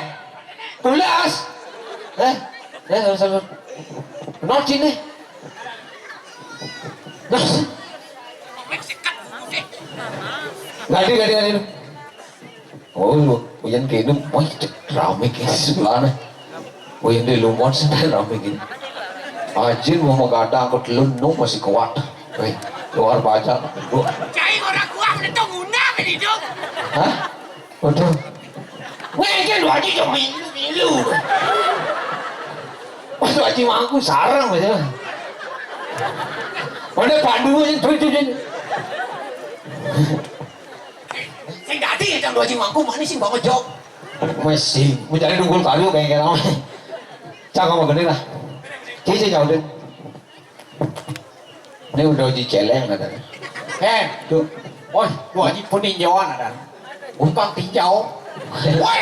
Ulas. Eh, eh, salah, salah. Not sini. Nah. Ganti, ganti, ganti. Oh, lu, uyan kene, wah, rame ke sebelah. Uyan di lumon sedang rame gini. Ajin mau menggadang ke telun, nu masih kuat. Weh, luar baca. Cai orang kuat, itu guna, itu. Hah? Waduh. Weh, kan wajib dong milu, milu. Waduh, Haji Mangku sarang aja. Mana Pandu aja, tuh, tuh, tuh. Sing dadi ya, Cang, Haji Mangku, mana sih, Bang Ojo? Masih, mau cari dungkul kayu kayak gitu. Cang, kamu gede lah. Cici, jauh deh. Ini udah uji celeng, ada. Eh, tuh. Woi, lu aja pun tinjauan ada. Gumpang tinjau. Woi,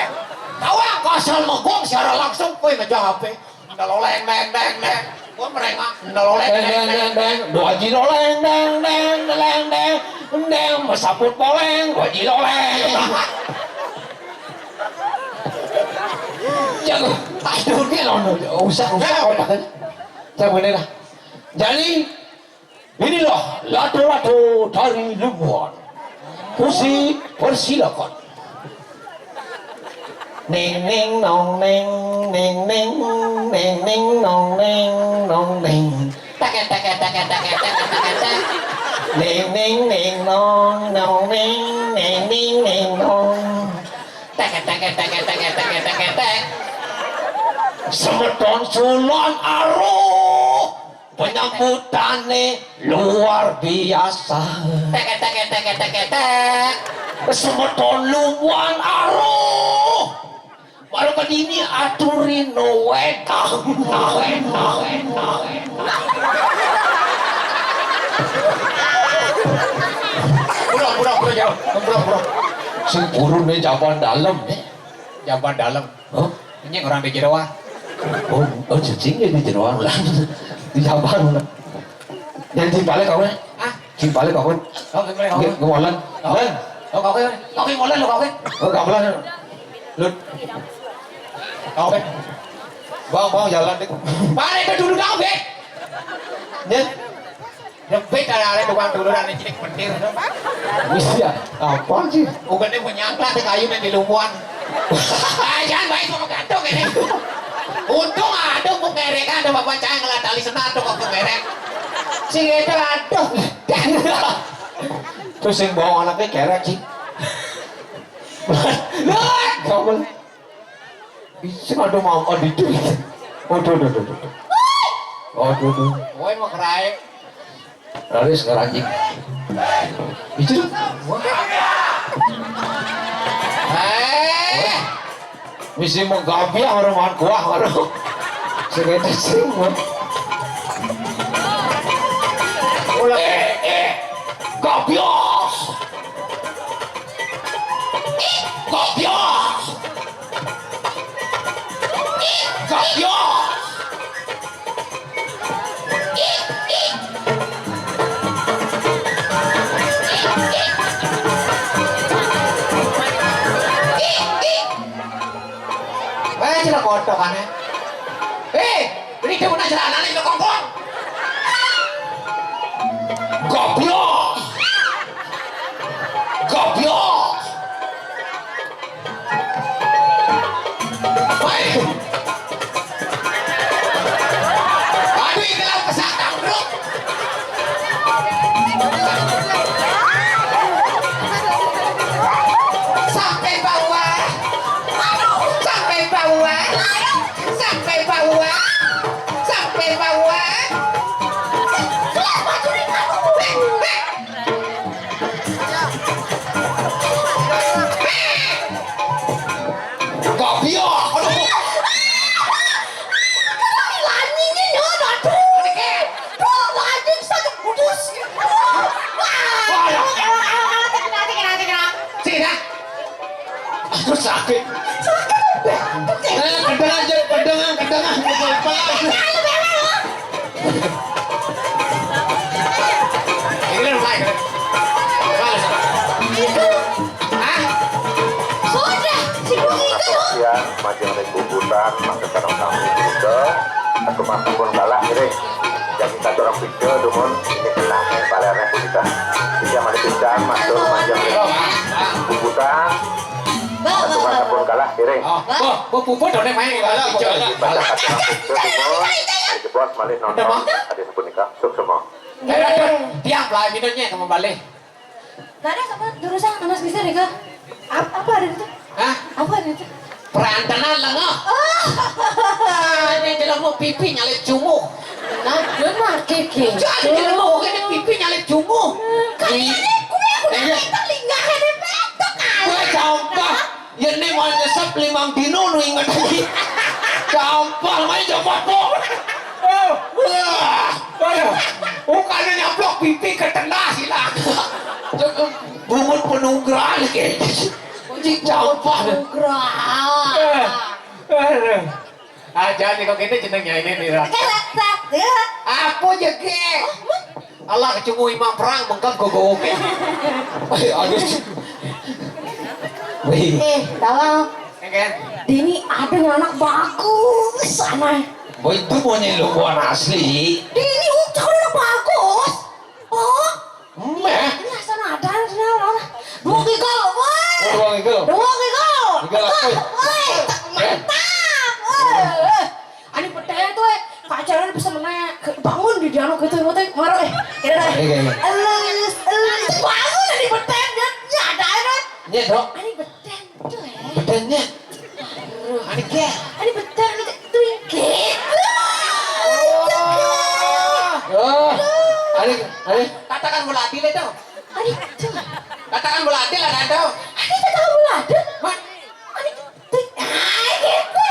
tawa kasal megong secara langsung, woi, meja H P. Ndeloleng, deng, deng, deng. Gua merengak, ndeloleng, deng, deng, deng, deng. Dua ji loleng, deng, deng, deng, deng. Deng, mesaput poleng, dua ji loleng. Jago, aduh, dia lono. Usah, usah, kau tahan. Jangan bener lah. Jadi, inilah lato-lato dari Lebuan. Musik, persilakan. Neng neng nong neng, neng neng, neng neng nong neng, nong neng. Teke teke teke teke teke teke teke. Neng neng neng nong, nong neng, neng neng neng nong. Teke teke teke teke teke teke tek. Semeton sulon aruh. Penyambutane luar biasa. Tek, tek, tek, tek, tek, tek. Semeton luan aruh. Baru kedini aturin no wetang. Pura, pura, pura, jauh. Pura, pura. Sing purun nih jaban dalam nih. Jaban dalam. Hah? Ini orang di jeroan. Oh, oh, cacing ya di jeroan lah. Di jaban. Yang di balik kau, eh? Ah? Di balik kau. Oh, di balik kau. Nggih, ngolen. Oh. Len. Oh, kau, kau, kau ngolen lo, kau. Oh, gamelan. Lut. Kau, eh. Bang, bang, jalan, Dik. Balik ke dulu, kau, Dik. Nyet. Nyebit arek-arek tukang duluran cilik petir to. Wis ya, apa sih? Bukannya menyangkla di kayu yang di lumpuan. Ajan baik sama gantung ini. Untung ada mau kerek, ada bapak cahaya ngelatali senar tuh kok kerek. Si itu aduh. Terus yang bawa anaknya kerek sih. Loh, kamu. Sing ada mau, oh, itu. Waduh, waduh, waduh, waduh. Waduh, waduh. Kowe mau kerai. Laris ngeranjing. Itu. Eh. Misi mau gabiah orang makan kuah orang. Segitu sih. Ulah. Eh, eh. Gabiah. Gabiah. Gak yo. Eh, celak kotok aneh. Eh, ini dia pernah celana nih, kongkong. Goblok. Goblok. Woi. Aduh, ini lah pesantren, bro. Sampai bawah. Sampai bawah. Sampai bawah. Sampai bawah. Keluar baju di kamu. Eh, eh. Goblok. Aduh. Sini, dah. Aduh, sakit. Eh, kedengan, Jeng, kedengan, kedengan. Ini kan baik. Bagus. Hah? Sudah, si Bung itu. Siang, majeng ring bubutan, mangke kadang sami buta, atau mangke pun kalah ngiring. Jadi satu orang pindah, dumun, ini kena, balernya pun kita. Jadi yang ada pindah, masuk, majeng ring bubutan, atau mangke pun kalah ngiring. Oh, oh, oh, puput, udah main, kalah, puput. Jadi baca kata orang pindah, dumun, ada jebos, malih nonton, ada sepunika, sukses semua. Eh, tiang, pelaminan nya, kamu balik. Nggak ada sama jurusan anak bisa deh, Kak. Ap-, apa ada itu? Hah? Apa ada itu? Perantenan lah, nggak? Oh. Ini jelema pipi nyalip cumuh. Nah, dia mah keke. Jadi jelema kene pipi nyalip cumuh. Kan ini kue udah iya. Kita linggah ini betok, kan? Gue gampang. Yen ne mau nyesep limang dino nu inget iki. Gampang main coba po. Wah, aduh. Bukannya nyaplok pipi ke tengah silang. Bungut penugrahan iki. Cik gampang. Nugrah. Eh, aduh. Ah, jangan kok kene jeneng nyaine, Mira. Apa jege? Allah kecungu imam perang bengkak gogo. Aduh. Wih. Eh, tolong. Ya kan? Dini ada yang anak bagus, aneh. Boy, itu punya lu bukan asli. Dini, oh, cakep anak bagus. Oh. Meh. Ini asal ada, asal ada. Dua gigol, woi. Oh, dua gigol. Dua gigol. Gigol apa? Woi, mantap. Woi. Ani betén tuh, eh. Pacaran bisa meneh. Bangun di dialog gitu, mau teh, marah, eh. Kira dah. Iya, iya, iya. Elus, elus. Bangun di betén, dia nyadar, eh. Iya, Dok. Ani betén tuh, eh. Beténnya. Ani ke? Ani betén, ani tuh, gitu. Oh. Eh, katakan bola adil itu. Aduh, jangan. Katakan bola adil ada itu. Aduh, katakan bola adil. Mat. Aduh, tik. Ah, gitu.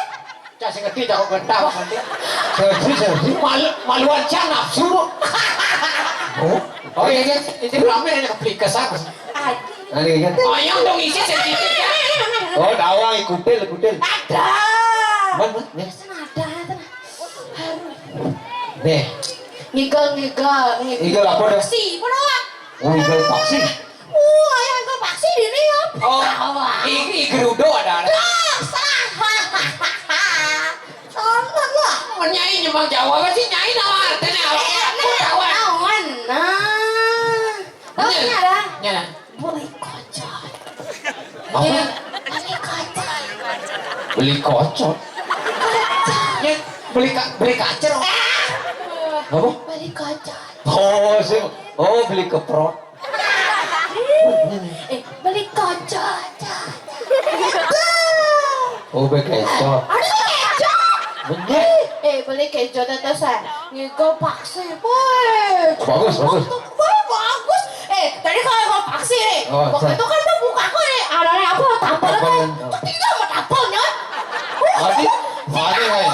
Cak sing ngerti, cak kok kentang nanti. Jadi, jadi. Malu, maluan cak nafsu. Oh, oh iya, iya. Ini rame aja kepelikas aku. Aduh. Ayo dong isi sedikit ya. Oh, dawai, kutil, kutil. Ada. Man, man, nih. Ada, ada. Nih. Ngigel, ngigel, ngigel. Ngigel apa dah? Paksi, apa doang? Oh, ngigel paksi. Oh, yang ngigel paksi di ini ya. Oh, ini gerudo ada. Dah, salah. Salah lah. Menyai nyembang Jawa kan sih nyai nama artinya apa? Eh, aku tahu. Nah, nah. Oh, ini ada. Ini ada. Beli kocot. Apa? Beli kocot. Beli kocot. Ya, beli ka-, beli kacer. Ah! Apa? Beli kocot. Oh, sih. Oh, beli keprot. Eh, beli kocot. Oh, beli kecot. Ada beli kecot. Bener. Eh, beli kecot itu saya. Ngigel paksi, woi. Bagus, bagus. Woi, bagus. Eh, tadi kalau ngigel paksi nih, oh, waktu itu kan tuh muka aku nih, ada apa, tampol. Tampol. Ketiga sama tampolnya. Mati, mati, woi.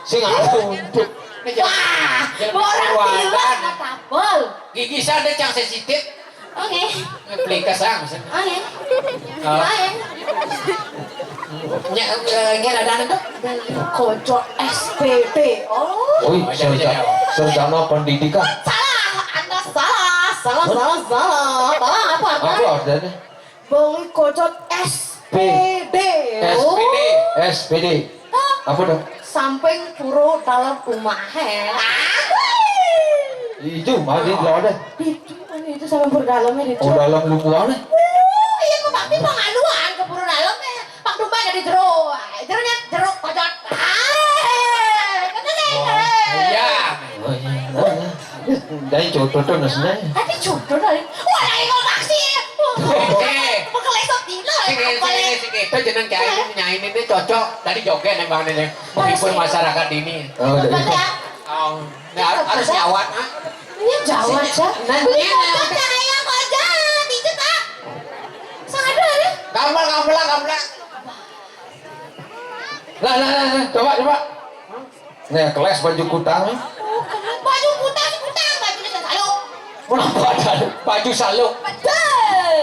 Sing aku untuk. Wah, orang gila sama tampol. Gigisan deh, cang sensitif. Oke. Beli kesang, maksudnya. Oke. Oh. Oke. Nya, eh, nya ada anu tuh? Beli kocok S P P. Oh. Wih, oh, iya, iya, sarjana, iya, sarjana pendidikan. Salah, Anda salah. Salah, salah, salah. Salah apa, apa? Apa artinya? Beli kocok S P D. S P D. Oh. S P D. Apa dong? Samping pura dalam rumah. Itu mah di dalam deh. Itu, itu sampai pura dalamnya di. Oh, dalam lubangnya. Oh, iya, kok pasti pengaluan ke pura dalamnya. Pak Dumba dari jero. Jeronya jeruk kocot. Ah, kata saya. Oh, iya. Oh, iya. Dari jodoh tuh maksudnya. Tapi jodoh dari. Wah, dari kok taksi. Oke. Mau kelesot dino. Sing, sing, sing, itu jeneng kiai ini nyanyi ini cocok. Tadi joget emang ini. Menghibur masyarakat ini. Oh, iya. Betul ya? Oh, nah, harus, harus nyawat, ah. Ini jawat, ya. Nah, ini yang cocok, ayo, kocok. Itu, tak. Sadar, ya? Gampang, gampang, gampang. Lah, lah, lah, lah, coba, coba. Nih, kelas baju kutang. Oh, baju kutang, kutang, baju kutang saluk. Kenapa ada baju saluk? Betul.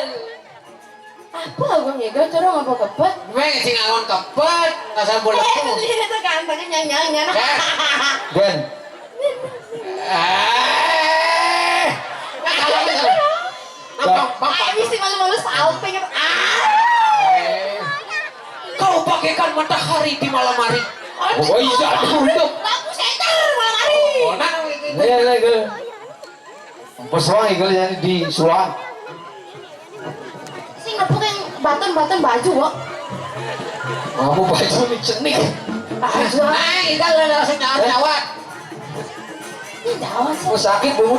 Apa, Bang Ega, corong apa kebet? Gue sing ngangon kebet, kasar bola. Eh, itu gantengnya nyanyi, nyanyi. Eh. Gen. Eh. Nah, kalau gitu. Bang, bang, bang. Ayo, mesti malu-malu salting. Ah. Eh. Kau bagaikan matahari di malam hari. Oh, iya, aduh, itu. Lampu senter malam hari. Oh, nah, nah, nah. Iya, iya, iya. Pesuang itu yang di suang. Sing nepuk yang baton-baton baju, kok. Aku baju ini cenik. Ah, suang. Nah, itu lah, langsung nyawat, nyawat. Ini jawat sih. Oh, sakit, Bu.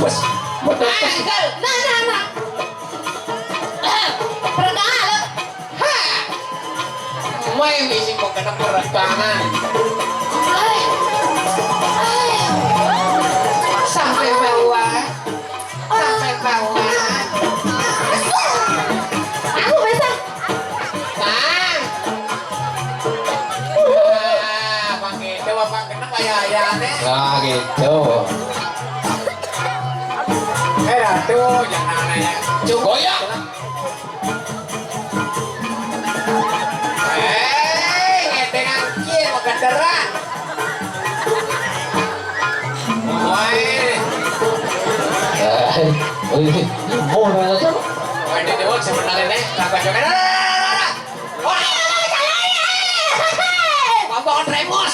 Bos, bos. Nah, nah, nah. Perenggangan, lo. Ha! Main isi kok kena perenggangan. Hai. Hai. Sampai bawah. Sampai bawah. Aku bisa. Bang. Ah, Bang Edo, Bang Genep, ayah-ayahnya. Nah, gitu. Eh, Ratu, jangan nanya. Cuk, goyang. Eh, ngedengan kieu mah genderan. Woi. Eh, oh, iya. Oh, udah, udah. Woi, di dewa sebenarnya nih, kagak joget. Wah, wah, wah, wah.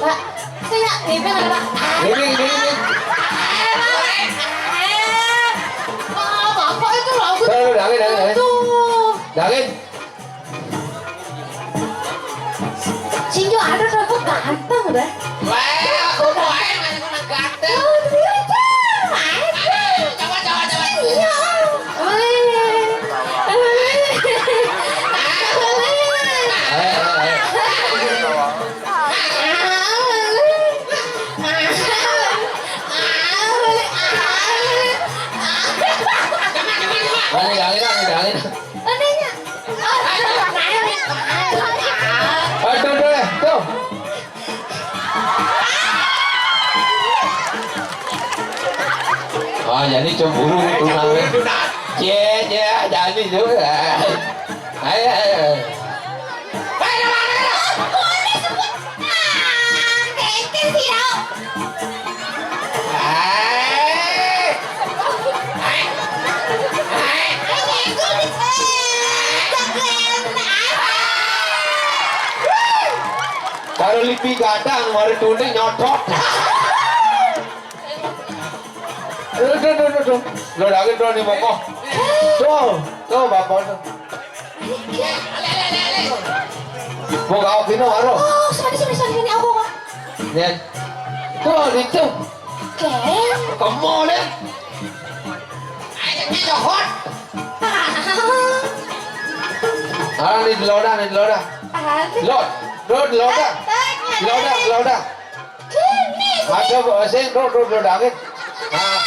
Pak, saya ngibing ada, Pak. Ini, ini, ini. Eh, Pak. Eh. Ah, Bapak itu lagu. Udah, udah, udah, udah. Aduh. Dangin. Sing yo ada rambut ganteng dah. Wah, aku mau aja main sama ganteng. Oh, iya, iya. Ayo, coba, coba, coba. Iya. Wih. Wih. Ayo, ayo, ayo. Jadi cemburu tunangan. Cie, cie, jadi juga. Ayo, ayo. Hei, mana, mana? Ah, kengkeng sih, Dok. Hei. Hei. Hei. Baru lipi gadang, baru tunding nyotot. Tuh, tuh, tuh, tuh, tuh. Lo lagi tuh di bawah. Tuh, tuh, bapak tuh. Mau kau kino, aro. Oh, sorry, sorry, sorry, ini aku, Kak. Nih. Tuh, di tuh. Oke. Kamu deh. Ayo, ini hot. Ah, ini loda, ini loda. Ah, ini. Lod, lod, loda. Ah, ah, loda, loda. Aja, Bu, sing, tuh, tuh, tuh, David. Nah.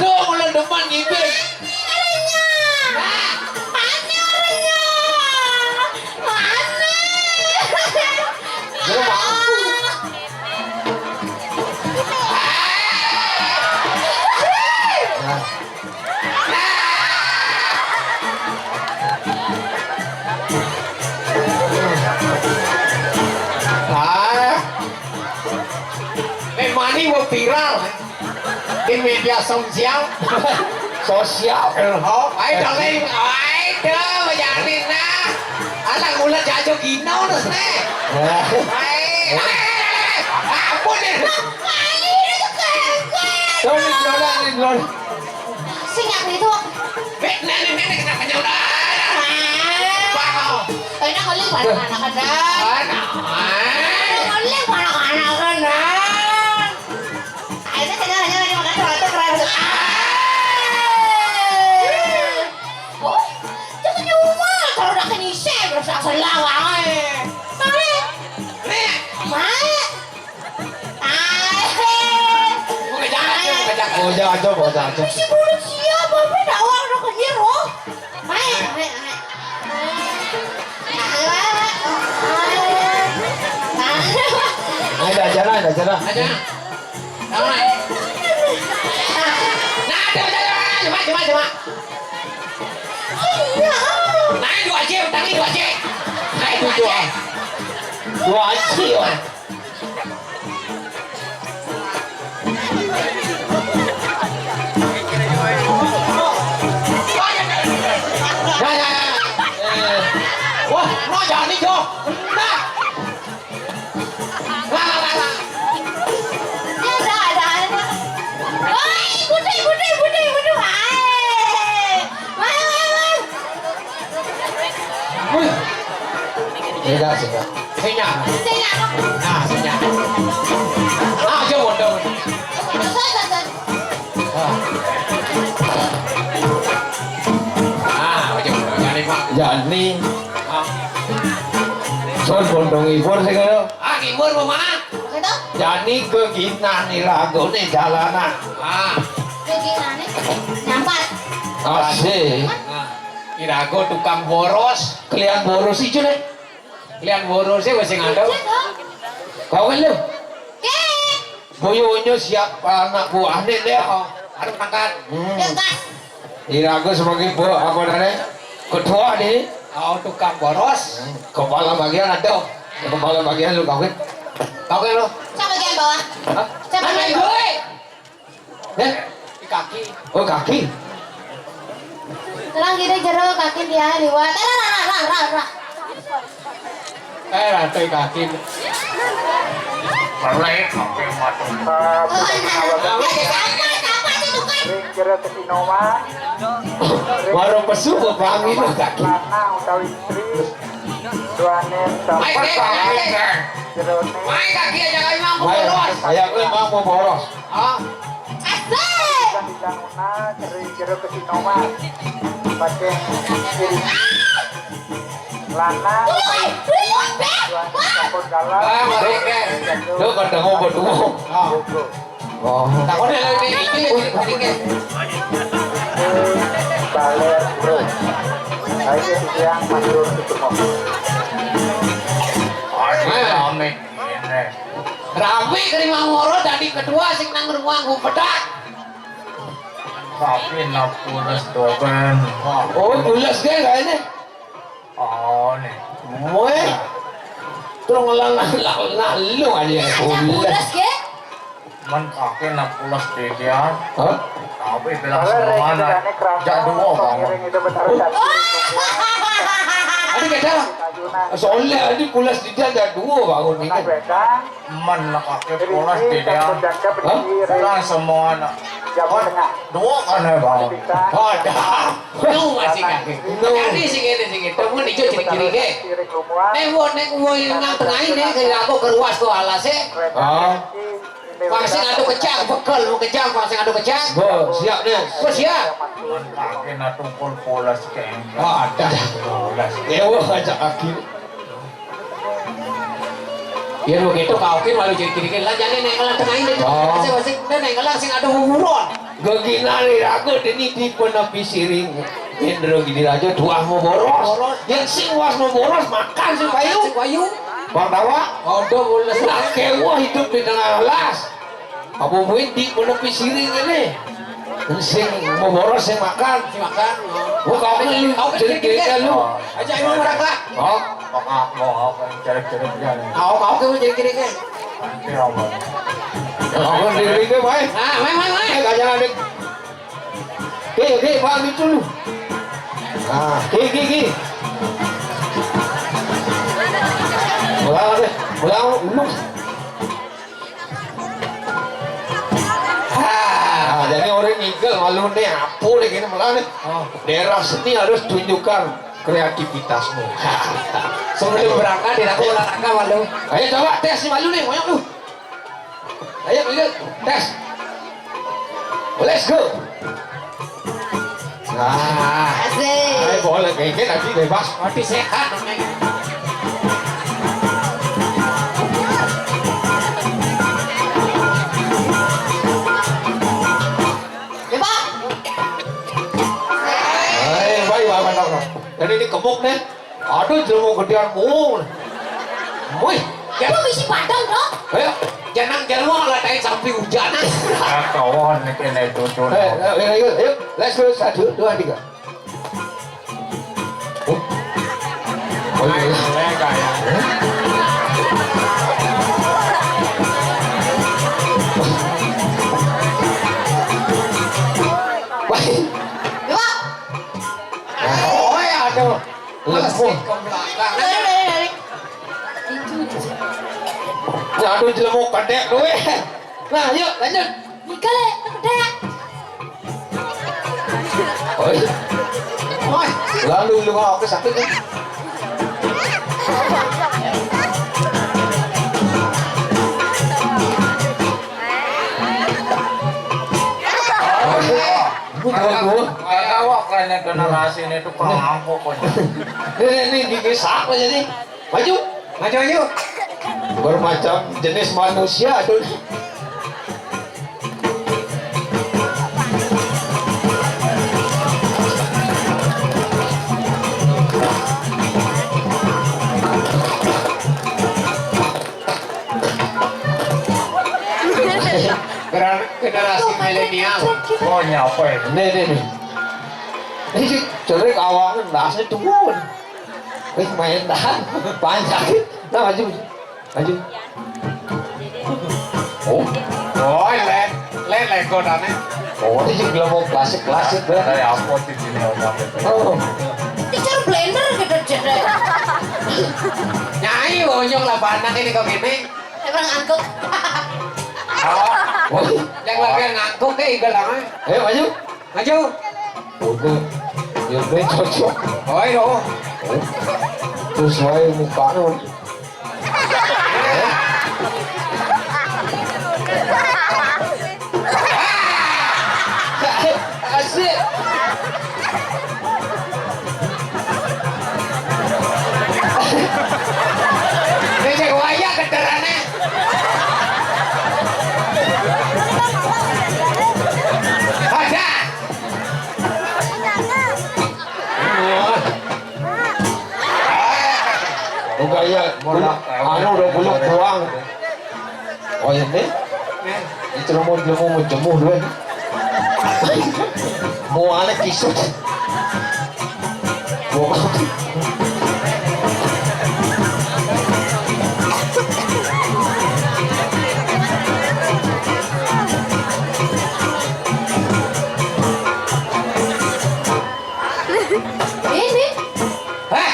Tuh, mulai depan ngibing. Mana orangnya? Mana orangnya? Mana? Dia mampu. Nah. Ah. Eh, mani mau viral di media sosial. Sosial. Oh, ayo, darling. Ayo, dah, bayarin, nah. Anak mula jajo gino, terus, nih. Wah. Ayo, ayo, ayo, ayo. Ampun, nih. Sorry, Lola, nih, Lola. Sing aku itu. Nek, nek, nek, nek, kenapa nyuruh? Ah. Wow. Enak kali, anak-anak ada. Anak. Enak kali, anak-anak ada. Akhirnya saya hanya lagi makan roti, keren. Ah. Oh, jangan nyuruh, kalau udah kenyise, udah selang-selang, wae. Tarik. Nek. Mae. Ae. Mau ngejak aja, mau ngejak. Oh, jangan coba, jangan coba. Isi mulut siapa? Apa dah orang udah kenyir, oh? Mae, mae, mae. Ayo, ayo, ayo. Ayo, dah, jalan, dah, jalan. Aja. Jalan. Nah, coba, coba, coba, coba, coba. Iya. Naik dua C, utangnya dua C. Naik dua C. Dua. Dua C, wah. Nah, nah, nah, nah. Eh. Wah, no, jangan nih, Jo. Nah. Lah, lah, lah, lah. Ya, udah, udah, udah. Woi, budai, budai, budai, budai. Woi. Woi, woi, woi. Wih. Beda sih, Kak. Senya. Senya. Nah, senya. Ah, jauh, jauh. Ah. Ah, jauh, jauh. Jani, Pak. Jani. Ah. Son, bondong ibur sih, kalau. Ah, ngibur, Mama. Jani keginan nih lagune jalanan. Ah. Keginane nyampat. Asik. Ah. Irago tukang boros. Kelian boros ijo, nih. Kelian boros sih wis sing ada. Kau kan lu? Oke. Boyonyo siap anak buahnya deh. Oh, harus mangkat. Hmm. Ya, gas. Irago sebagai bo-, apa namanya? Ketua nih. Oh, tukang boros. Hmm. Kepala bagian ada. Kepala bagian lu, Kawin. Kawin lu. Saya bagian bawah. Hah? Saya bagian bawah. Ya? Di kaki. Oh, kaki. Terang gini jero kaki dia liwat. Eh, rah, rah, rah, rah, rah. Eh, rah, teh kaki. Balik, oke, mati. Oh, nah. Ada siapa, siapa itu tukang? Ring jero kesinoman. Warung pesu bebangi mah kaki. Lanang utawi istri. Duane. Ayo, sampai ayo, ayo. Jerone. Ayo, kaki aja kami mampu boros. Ayo, aku mampu boros. Ah. Asik. Bidang-bidanguna jero-jero kesinoman. Pakai kiri. Lanang. Luwih, luwih, Beb. Wah, campur dalam. Wah, wah, oke. Lu pada ngobrol dulu. Ah. Oh. Takutnya lu ini, ini, ini, ini. Baler, bro. Ayo, yang masuk ke rumah. Ayo, rame. Rame ke rumah Moro, tadi kedua sing nang rumah gua pedak. Tapi nak pules doben. Oh, pules ge kayaknya. Oh, nih. Weh. Terus ngelang-ngelang lu aja ya, pules. Pules ge? Man kaki nak pules didian. Hah? Tapi bilang semua nak. Jak dua bangun. Ada beda. Soalnya ini pules didian, jak dua bangun ini. Man nak kaki pules didian. Hah? Bilang semua nak. Dua kan ya bangun. Ada. Lu masih kaki. Tadi sing ini sing itu. Mun ijo ciri-ciri ge. Nek mun nek mun nang tengah ini ke aku keruas ko alase. Ah. Pang sing ado kecak, bekel mau kejang, pang sing ado kecak. Bo, siap deh. Bo, siap. Kaki nak tungkul pules keng. Oh, ada. Pules. Ya, wah, ajak kaki. Ya, begitu kau kira malu jadi kiri lah, jadi nek ngelang tengah ini. Oh. Masing-masing, udah nek ngelang sing ado kuburan. Gegina nih, aku ini di penepi siring. Indro gini aja tuah mau boros. Boros. Yang sing was mau boros, makan sing payu. Sing payu. Bang Dawa. Aduh, mulai. Nah, kewa hidup di tengah las. Apa mungkin di menepi siring ini? Sing mau boros, sing makan. Sing makan. Oh. Gua kau kan lu, kau kan jadi kiri, kiri, kiri, lu. Aja emang mereka. Oh. Kok mau apa yang cerek-cerek dia nih? Kau, kau kan jadi kiri, kiri. Nanti apa? Ya, kau kan di kiri, kiri, baik. Nah, main, main, main. Eh, gak jalan, Dik. Oke, oke, Pak, gitu lu. Nah, oke, oke, oke. Ulang, deh. Ulang, ulang. Ah, jadi orang ngigel malu nih, apa nih gini malah nih. Oh. Daerah seni harus tunjukkan kreativitasmu. Sebelum berangkat, dia aku olahraga malu. Ayo coba tes nih malu nih, banyak lu. Ayo, ayo, tes. Let's go. Nah, asik. Ayo, boleh, kayak nanti bebas. Mati sehat. Ya, Pak. Ayo, baik, baik, baik, baik. Jadi ini gemuk nih. Aduh, jelema gedean mul. Wih, ya. Kok bisi padang, Dok? Ayo. Janang jelema ngelatain sampai hujan. Ah, kawan nih kena cucu. Eh, eh, ayo, ayo. Let's go, satu, dua, tiga. Oh. Oh, iya. Ayo, kayak. Wah. Yuk. Oh, ya, aduh. Lemes. Aduh, jelema kedek duwe. Nah, yuk lanjut. Nika le, kedek. Oi. Oi. Lalu lu mau ke sakit nih. Ini jauh tuh. Kayak awak kayaknya generasi ini tuh kurang pokoknya. Nih, nih, nih, gigi siapa jadi? Maju, maju, maju. Bermacam jenis manusia tuh. Gener-, generasi milenial. Oh, nyapa ya? Nih, nih, nih. Ini sih, cerik awalnya bahasnya tuh. Wis main tahan. Panjang. Nah, maju. Maju. Oh. Oh, let, let, let, godane. Oh, ini juga mau klasik-klasik, Bang. Kayak apa sih sini orang? Oh. Teacher blender gitu, jedek. Nyai, onyong lah, anak ini kok gini. Emang ngantuk. Oh. Oh. Yang lagi ngantuk, kayak igal lama. Ayo, maju. Maju. Udah. Ya, udah cocok. Oh, iya. Oh. Terus wae mukanya. Asik. Becek waya keterane. Ada. Wah. Bukan ya, anu udah buluk buang. Oh ya nih. Itu lo mau, lo mau jemuh dulu. Mualé kisut. Wong. Ini. Hah?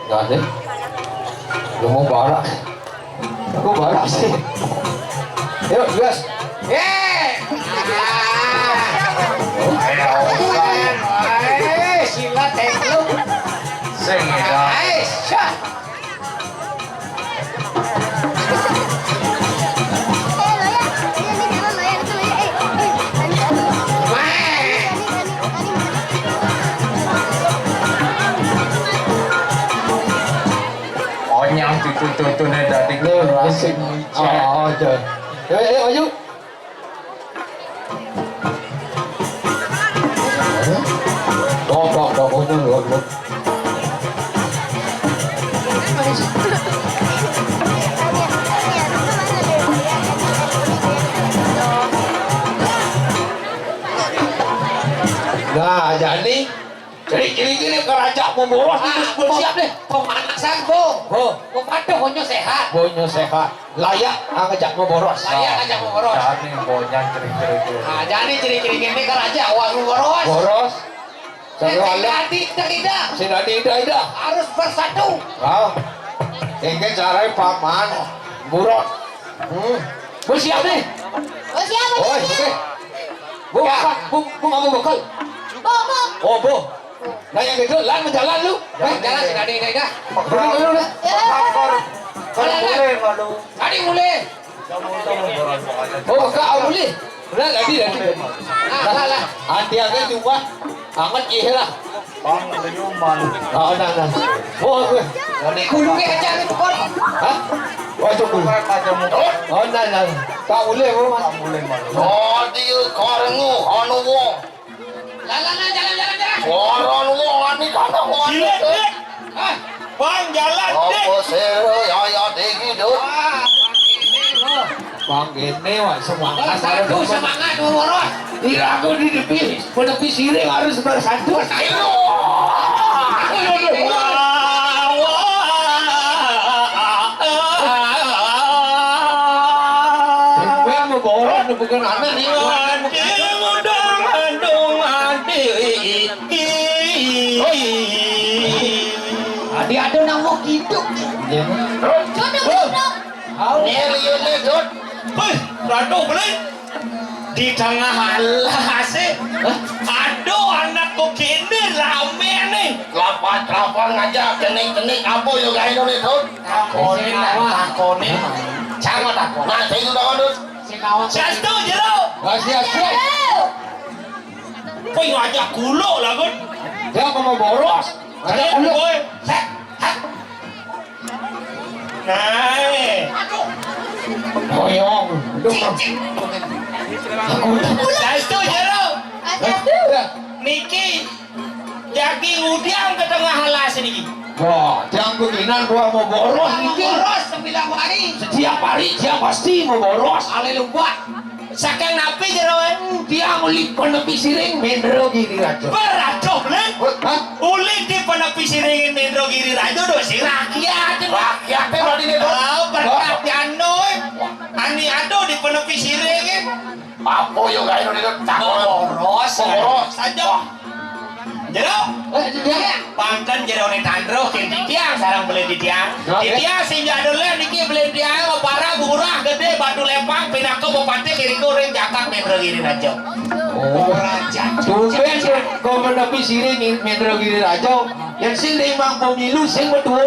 Enggak ada. Lu mau barak? Aku barak sih. Yuk, gas. Yeay. Ah. Eh, sila teklo. Sing, ya. Ais, syah. Onyang cucu-cucune dadi generasi micet. Oh, aja. Ayo, ayo, ayo. Tok, tok, tok, onyang, tok, tok. Nah, jadi ciri-ciri gini karaja memboros itu. Ah, siap deh. Pemanasan, Bu. Bu. Bu, patuh, honyo sehat. Honyo sehat. Layak, ah, ngajak memboros. Layak ngajak memboros. Jani, bonya ciri-ciri. Ah, jadi ciri-ciri gini karaja, wah, memboros. Boros. Sing dadi ida-ida. Sing dadi ida-ida. Harus bersatu. Ah. Engke carai paman. Burot. Hmm. Bu siap nih. Bu siap, Bu. Oh, siap. Oke. Bu, apa? Bu, Bu nggak mau bekal? Bu, Bu. Oh, Bu. Nah, yang itu, lan menjalan lu. Jalan, jalan, sing dadi ida-ida. Dulu, dulu, dulu. Ya. Kalau mulai, malu. Tadi mulai. Oh, Kak, boleh. Benar, tadi, tadi. Nah, lah, lah. Hati-hati cuma anget iya lah. Bang, senyuman. Oh, nah, nah. Oh, gue. Ini kudu ke aja nih, Bang. Hah? Oh, itu kudu. Bukan aja mau. Oh, nah, nah. Tak boleh, Bang. Tak boleh, Bang. Oh, dia karena anu, Bang. Lah, lah, lah, jalan, jalan, jalan. Suara lu, Bang, ini kata, Bang. Iya, iya. Ah. Bang, jalan, Dik. Apa sih, ya, ya, tinggi, Dut. Wah, Bang, ini, wah, semangat. Bang, satu, semangat, boros. Iya, aku di tepi, di tepi sini harus bersatu. Ayo. Ayo, ayo, ayo. Wah, wah. Gue mau boros, bukan anak nih. Adi muda mandung adi. Adi ada nama hidup. Iya. Jodoh, jodoh. Nih, lihat nih, Dut. Wih, rado beli. Di tengah alas, eh. Aduh, anak kok kene rame nih. Lapan-lapan ngajak, cenik-cenik, apa yo gawe nih, Dut? Takoni, takoni. Jangan takon. Nah, saya sudah, Dut. Sastu, Jero. Wah, siap, siap. Kowe ngajak kulo lah, Gun. Dia mau boros. Ngajak kulo. Kowe. Set. Set. Nah. Boyong. Aduh. Aku udah. Sastu, Jero. Sastu. Niki Jagi ngudiang ke tengah alas niki. Wah, jang beginan gua mau boros niki. Boros sembilan hari. Setiap hari dia pasti mau boros. Ale lupa. Saking napi, Jero? Dia uli penepi siring Mendro Giri Rajo. Beradoh, Blen. Hah? Uli di penepi siringin Mendro Giri Rajo do sing rakyat. Rakyat berarti nih, Bos. Ah, berkat jano, eh. Ani ado di penepi siringin. Apa yo gawe nih, Dut? Cakep. Boros. Boros. Saja. Jero. Eh, iya. Pangken jerone tandro, ken titiang sareng beli titiang. Oke. Titiang sing jadul le niki beli titiang, para murah gede Batu Lempang, pinaka bupati kiriku ring Jakarta Mendro Giri Rajo. Oh. Ora jajan. Tumben kok menepi sini Mendro Giri Rajo. Yang sing ring mang pemilu sing betul.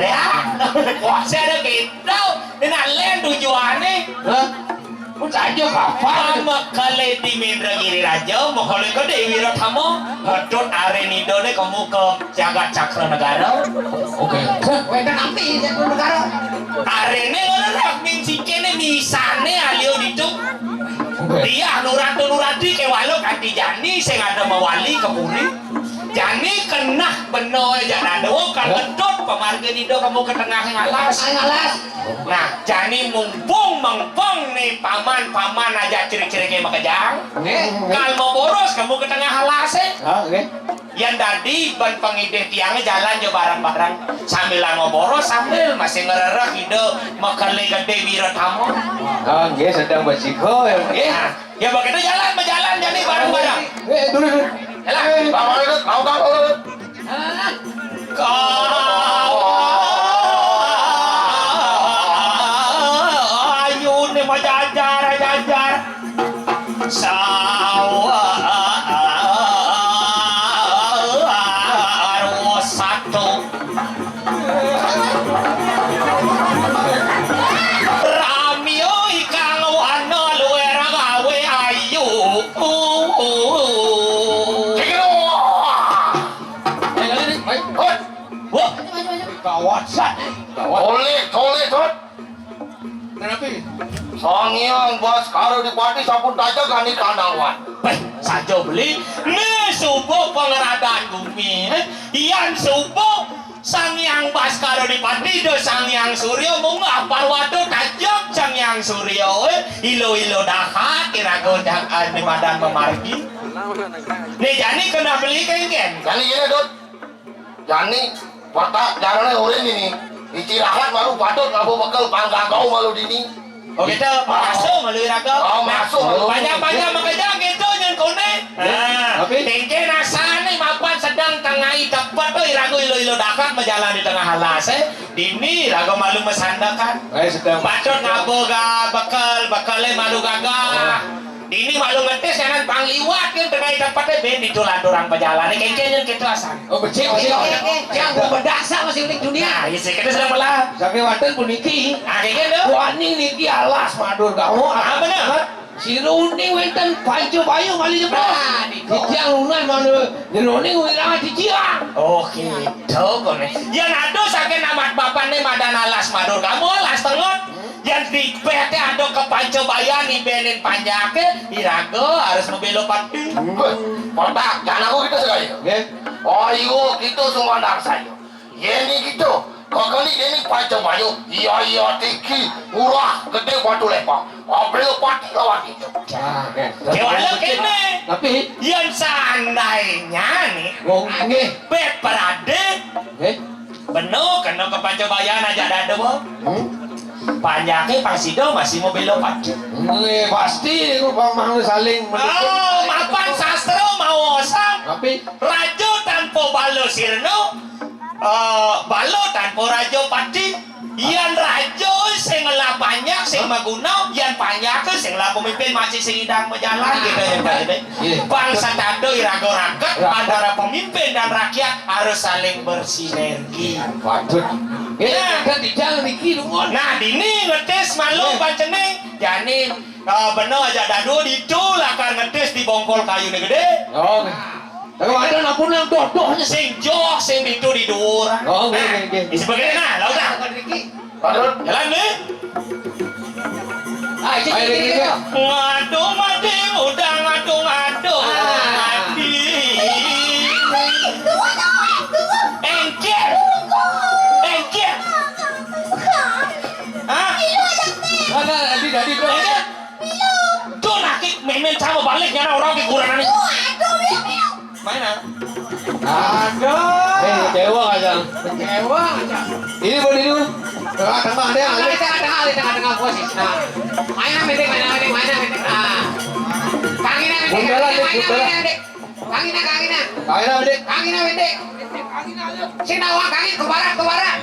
Lah, kuasa ada gitu. Ini alen tujuannya. Hah? Ku saja kapan? Mekale di Mendra Giri Raja, mekale ke Dewi Ratama, ngedot are nidone kemu ke jagat Cakra Negara. Oke. Wenten api Cakra Negara. Arene ngono rak ming sikene misane alio ditu. Oke. Dia nuratu nurati ke walau kanti jani sing ada mewali ke puri. Jani keneh bena ajak dado, kal ngedot pamargin Ida kamu ka tengahing alas. Tengahing alas. Nah, jani mumpung mengpeng ni paman-paman ajak ciri-ciri ke makejang. Nggih. Kal mau boros kamu ka tengah alas, eh. Ah, nggih. Yan dadi ban pangidih tiang jalan jo bareng-bareng. Sambil mau boros, sambil masih ngerereh Ida makele gede wiratama. Ah, nggih, sedang bersiko, ya, nggih. Nah, ya begitu jalan, berjalan jani bareng-bareng. Eh, dulu, dulu. Yalah, eh, Bang Maulid, mau, Bang Maulid. Kau ayu ni majajar, jajar. Sawah satu. Ramio ikang wana luar gawe ayu. Cekiro. Ayo, ayo, ayo. Hot. Wah. Gawat, Sat. Gawat. Toleh, toleh, Sat. Kenapa? Sang Hyang Baskara Dipati sampun tajeg ani kandawan. Beh, saja beli. Ni subuh pangeradan bumi, eh. Yan subuh Sang Hyang Baskara Dipati, do Sang Hyang Surya, munggah parwata tajeg Sang Hyang Surya, eh. Ilo-ilo dahat, iraga dah, eh, di badan memargi. Ni jani kena beli kengken. Jani kena, Dut. Jani, watak jarane urin ini. Istirahat malu patut ngabo bekel panggagau malu dini. Oh, kita masuk malu iraga. Oh, masuk malu. Panjang-panjang makejang gitu nyen kone. Nah, tapi kengken asane mapan sedang tengai tepet tu iraga ilo-ilo dahat majalan di tengah alas, eh. Dini iraga malu masandakan. Eh, sedang. Patut ngabo ga bekel, bekele malu gagah. Oh. Dini malu ngetis jangan pang liwat kan tengai tepet, eh, ben ditu lanturang pajalan. Ni kengken nyen gitu asane. Oh, becik, becik. Eh, eh, eh, yang bedak sa masih unik dunia. Nah, isi kita sedang malam. Santriwati puniki. Ah, kengken tu. Wani niki alas madur gawa. Ah, bener. Sira uning wenten panca bayu malih jebos. Ah, niku. Titiang lunan malu jeroning wirang titiang. Oh, gitu kone. Yan ado saking amat bapane madan alas madur gawa, alas tengot. Yan dipete ado ka panca bayan ibenin panjake, iraga harus mabela pati. Beh, Pak, jangan aku gitu sekali. Nggih. Ayo, kita semua anak saya. Yeni gitu, kakali deni panca bayu, iya, iya, tiki, murah, gede, batu lepang. Abel pati lawan gitu. Nah, nggih. Kewala kene. Tapi yan seandainya nih, wong nggih. Bet parade. Nggih. Beno kena ka panca bayan ajak dado, Bo. Hmm? Panjake pasti do masih mau bela pati. Nggih, pasti niku pamang saling mendukung. Oh, mapan sastra maosang. Tapi raja tanpa bala sirna, eh, bala tanpa raja pati. Yan raja sing ngelah panjak sing maguna, yan panjak sing ngelah pemimpin masih sing idang majalan gitu ya, Pak. Iya. Bangsa tando iraga raket antara pemimpin dan rakyat harus saling bersinergi. Waduh. Ini kan tidak niki lungon. Nah, dini ngetis malu pancene. Jani, eh, beno ajak dado ditu lakar ngetis di bongkol kayu ni gede. Oh. Tapi ada napun yang dodohnya. Sing joh, sing ditu di duur. Oh, nggih, nggih, nggih. Isi begini nah, lalu dah. Jalan ni. Ah, iki, iki, iki. Ngadu mati, udah ngadu-ngadu. Ah. Mati. Engkir. Engkir. Hah? Ada, ada, ada, ada. Engkir. Tuh, naki, memen sama balik, nyana orang di kurangan. Main, ah. Aduh. Eh, kecewa aja. Kecewa aja. Ini boleh dulu. Tengah, tengah, dia. Tengah, tengah, tengah, tengah, tengah, posisi. Nah. Main, ah, medik, main, ah, medik, main, ah, medik. Nah. Kangina, medik, bundaran, kangina, medik, main, ah, bundaran. Medik. Kangina, kangina. Kangina, medik. Kangina, medik. Sing nawang kangin ke barat, ke barat.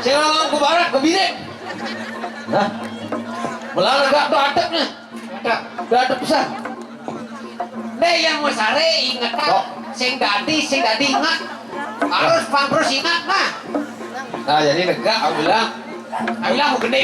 Sing nawang ke barat, ke bilik. Hah? Melana gak tuh adepnya. Ada, ada pesan. Deh, yang mau sare inget, oh. Sing dadi, sing dadi inget. Harus pang terus inget, nah. Nah, jadi negak, aku bilang. Aku bilang, aku gede.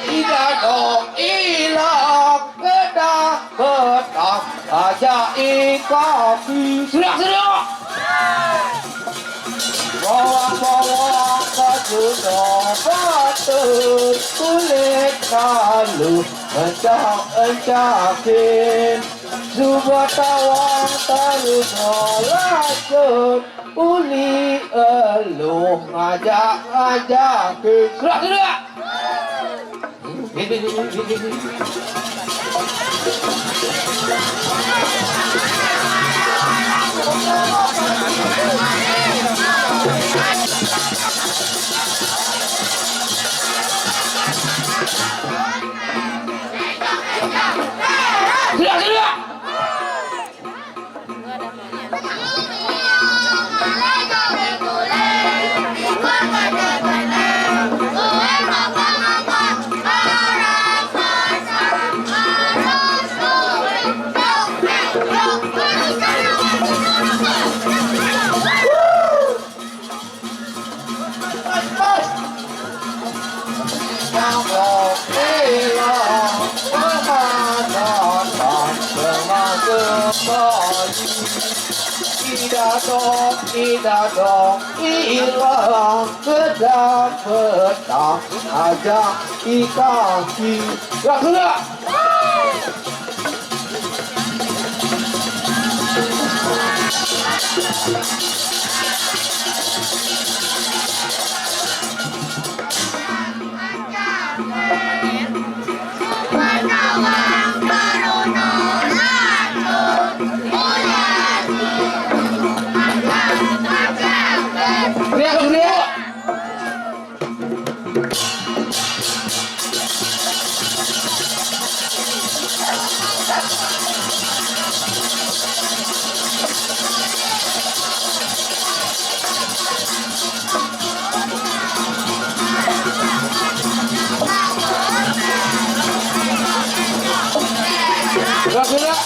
Idak dong ilang kedah betah aja ikapi. Sudah, sudah. Bawang kajuna patut kulit kalu encak-encakin. Suba tawang taruna lacun uli eluh ngajak-ngajakin. Gerak, gerak! Gerak, gerak! Ida dong, ida dong, ilang kedang petang, ajak ikaki. Gerak, gerak! Gerak, gerak! Gerak, gerak.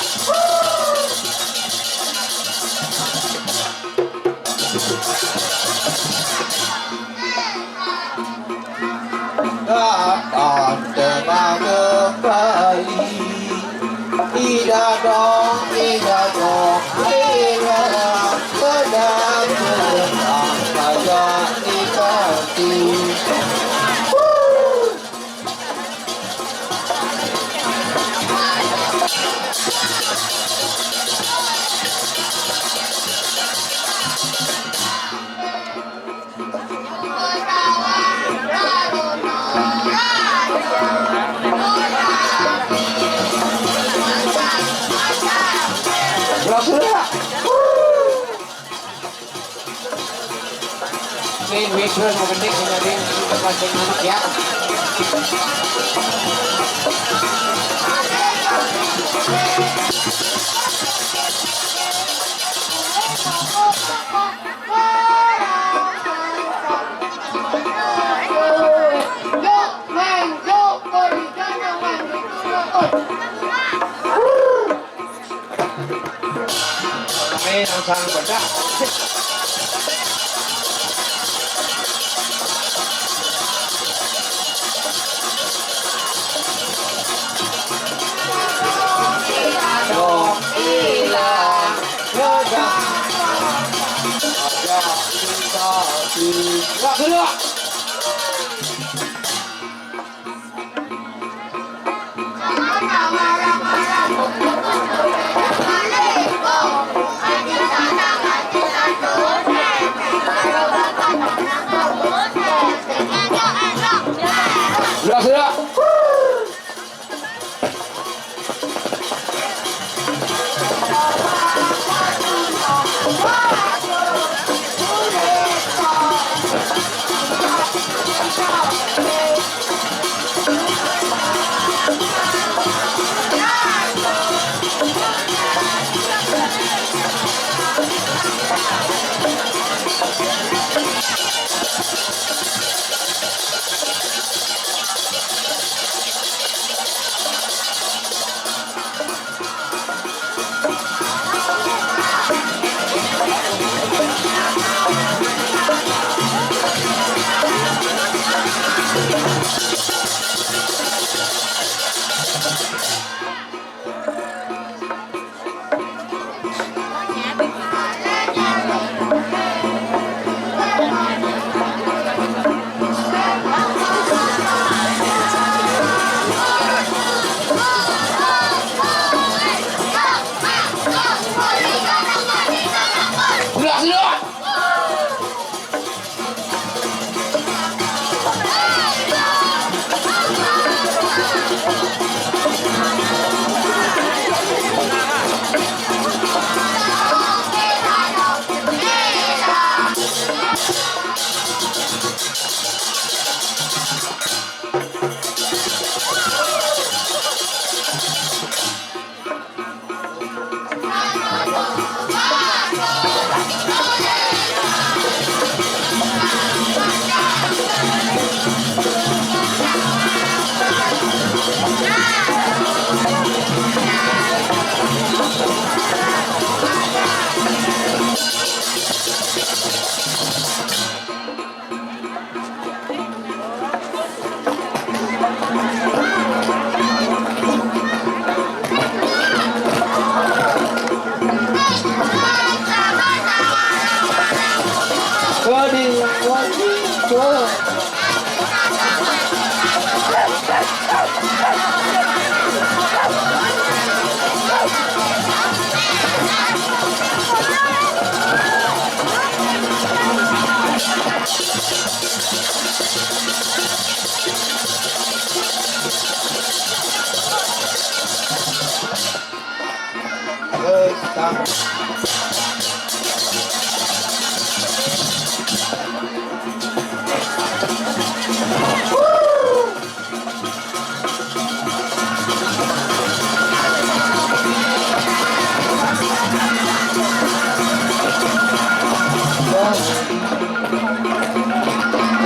Datang tengah kembali. Ida dong, ida dong, ida sedang sedang saja di parti. Gerak, gerak. Main waiter mau gede punya dia, pancing anak ya. Rame nang sang bedah. Dong ilang, gerak. Gerak, gerak. Gerak, gerak.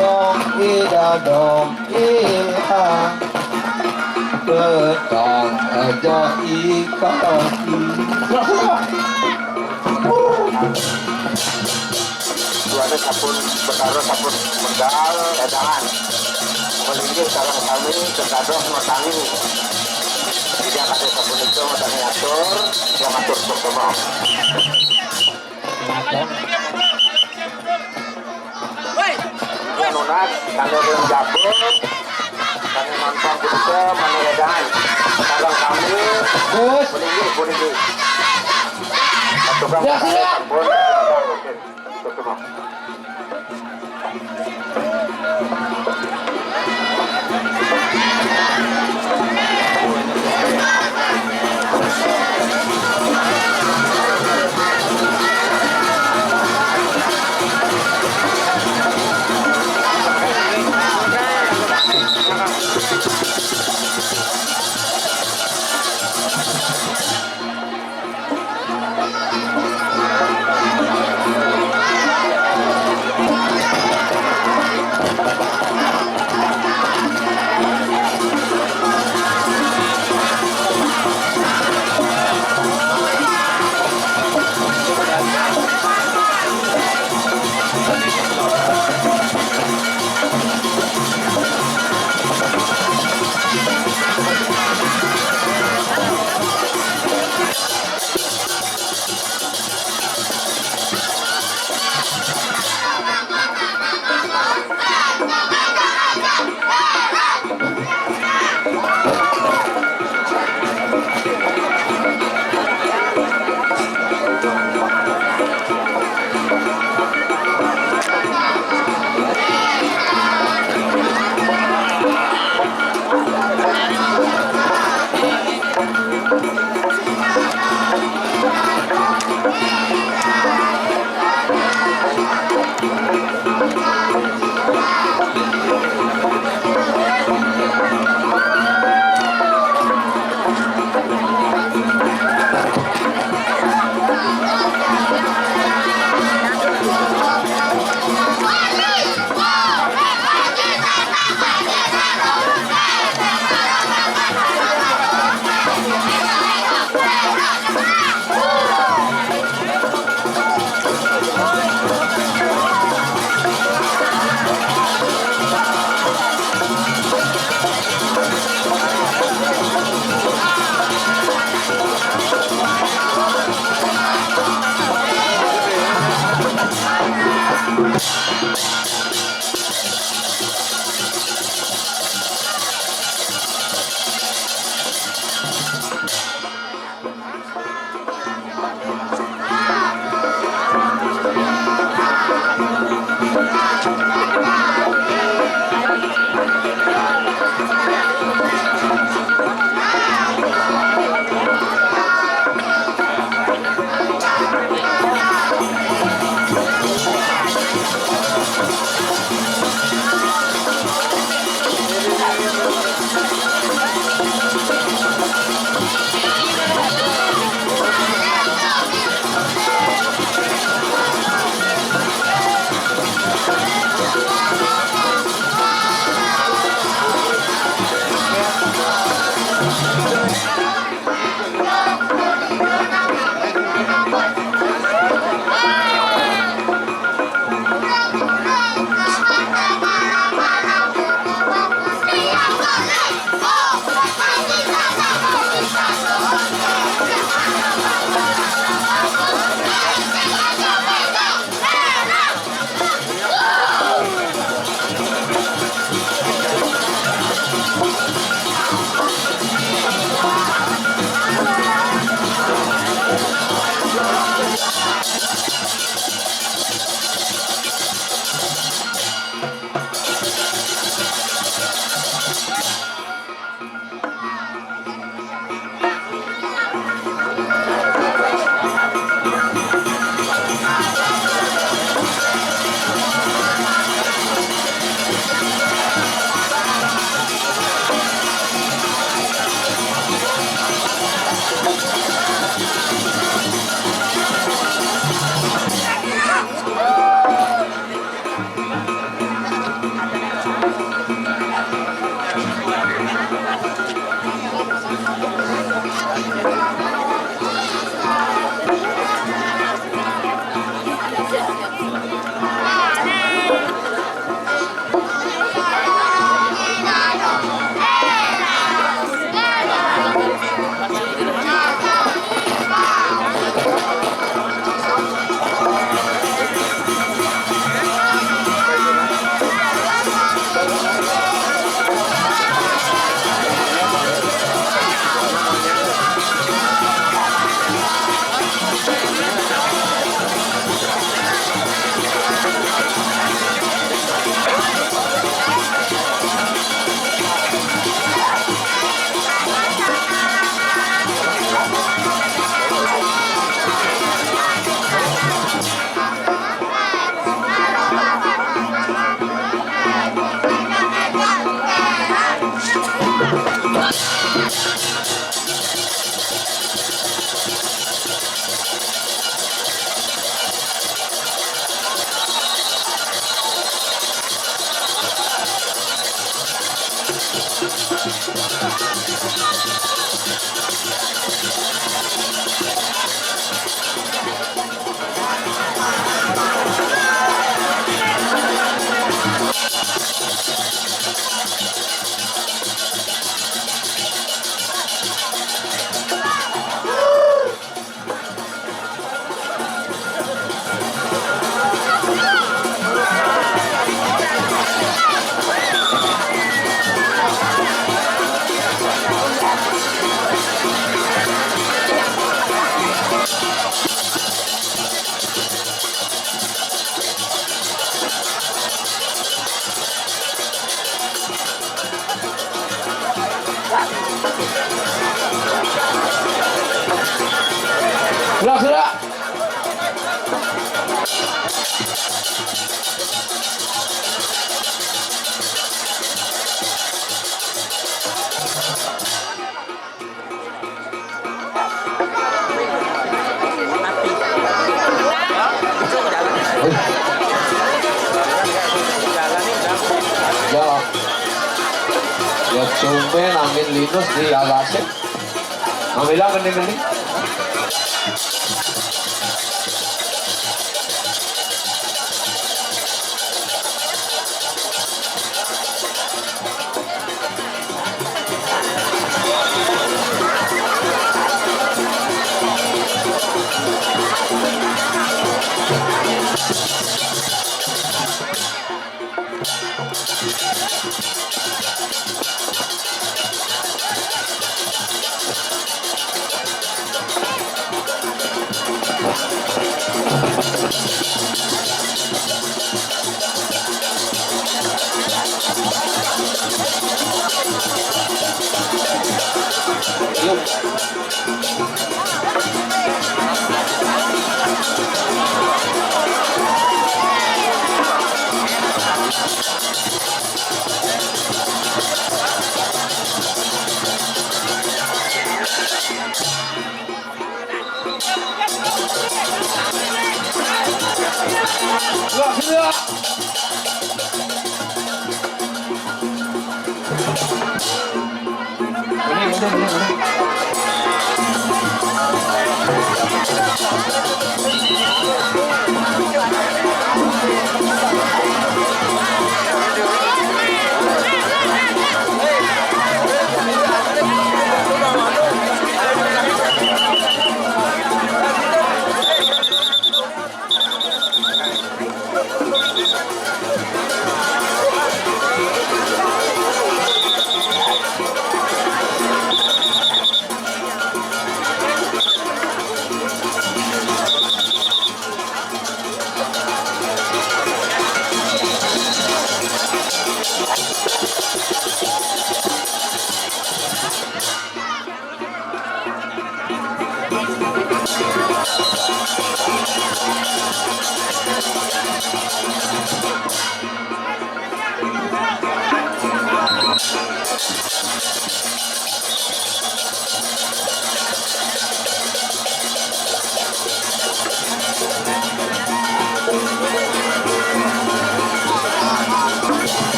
Dong, ida, dong, ida. Petang aja i kaki. Tuane sampun betara sampun medal edangan. Melinggih sareng sami kekados matangi. Ida kade sapunika matangi atur, yang atur pertama. Nunas, kangge ring jaba, kangge nonton punika, mangda edangan. Sareng sami, puniki, puniki. Tukang sampun, sampun. Gerak, gerak. Ya. Ya, cuma angin linus di alasnya. Ngambil apa nih, nih?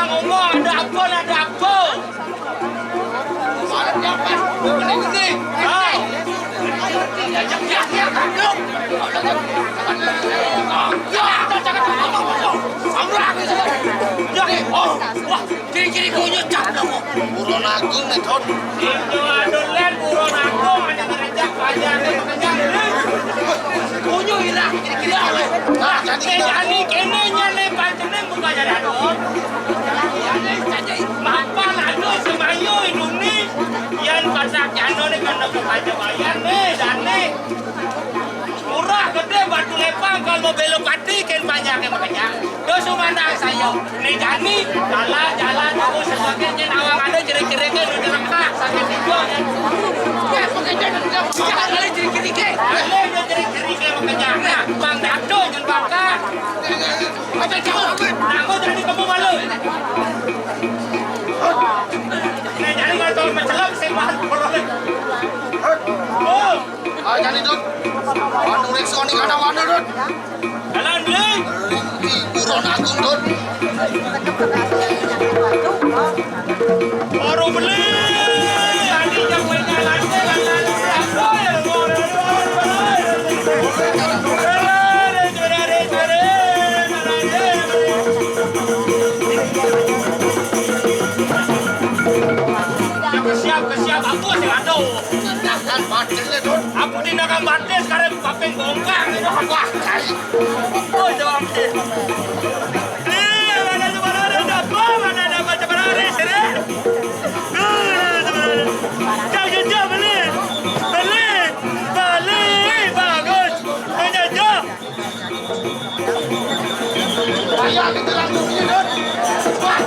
Ngomong ada apa, ada apa? Mana dia, Pak? Ini, ini. Ah. Ya, oh, wah, kiri-kiri kunyit cap dong. Buron Agung nih, Don. Itu aduh, Len, buron Agung, ada ngerejak aja, ada ngerejak. Kunyit hilang, kiri-kiri awe. Nah, jadi Nih, jani kene nyane panjeneng buka jalan, Don. Mapan anu semayo inuni, yan pasak jano nih kandang kepanjang wayan nih, dan nih. Murah gede batu lepang kalau mau belok hati, ken panjang ke makanya. Terus mana saya? Nih jani, jalan, jalan, aku sebagai nyen awang ada jerik-jerik ke udah rekah, sakit juga ya. Ya, pakai jalan, jalan, jalan, jerik-jerik ke. Ada udah jerik-jerik ke makanya. Nah, Bang Dato, jangan bakar. Aja jauh. Nah, aku jadi kamu malu. Nih, jadi kalau mencelam, saya mahal. Oh. Ah, jadi, Dut. Anu Rexo ini kada mana, Dut? Jalan, beli. Di Buron Agung, Dut. Baru beli. Tadi jam main jalan, jalan, jalan. Apa ya, lu? Siap, siap, aku sih aduh. Tindakan batin le, Dut. Aku tindakan batin sekarang paping bongkar. Wah, cari. Oh, jawab sih. Nih, mana tuh, mana ada apa? Mana ada apa? Coba lari sini. Nih, coba lari. Jauh, jauh, jauh, beli. Beli. Beli. Bagus. Mana jauh? Ayo, kita langsung ini, Dut. Wah.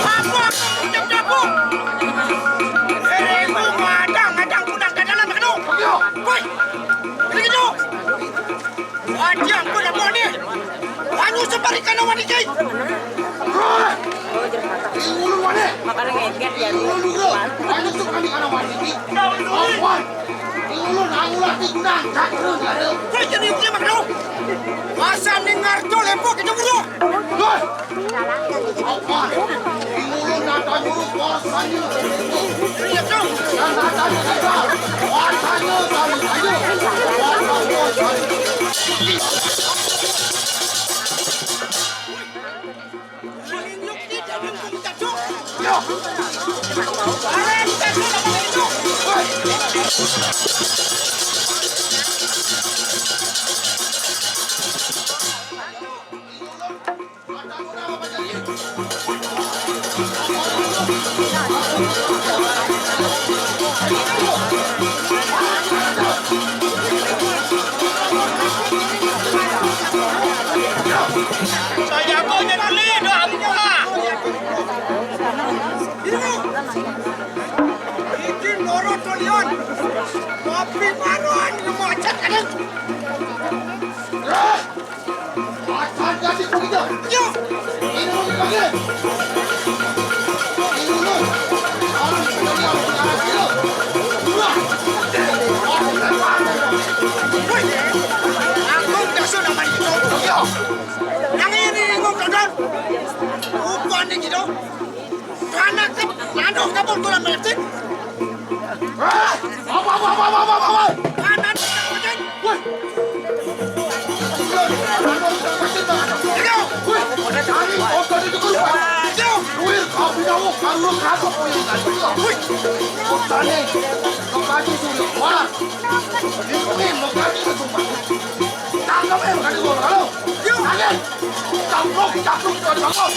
Apa? Jam jago. Eh, lu ngadang, ngadang, kudang, kadalan, kadu. Woi, ini gitu. Wajah, gua udah mau nih. Anu sebar ikan awan iki. Hah? Ini ngulu mana? Makanya ngeket ya. Ini ngulu dulu. Anu tuh kami ikan awan iki. Awan. Ini ngulu, nah, ngulu, di gudang. Cak, terus, ada. Woi, jadi ini mah, kadu. Masa ning ngarjo lempo kita ngulu. Woi. Apa? Di ngulu nata ngulu korsanya. Iya, tuh. Dan nata kita. Korsanya, korsanya. Korsanya. Pimaruan, nemu acan kadang. Acan jadi kuda. Yo. Ini mau dipanggil. Ini lu. Orang sudah dia punya anak gila. Wah. Woi, aku kasih nama itu. Yo. Yang ini yang mau dodon. Bukan gitu. Anak, aduh, kamu kurang mengerti. Ah, apa, apa, apa, apa, apa, apa? Anak, woi. Woi. Woi. Woi. Ari, oh, tadi itu kan. Woi, kamu tahu, kamu kenapa? Woi. Woi. Kau tanya, kau kasih dulu. Wah. Ini, ini, kau kasih dulu. Tangkap, eh, bukan itu, halo. Yuk, angin. Caplok, caplok, caplok.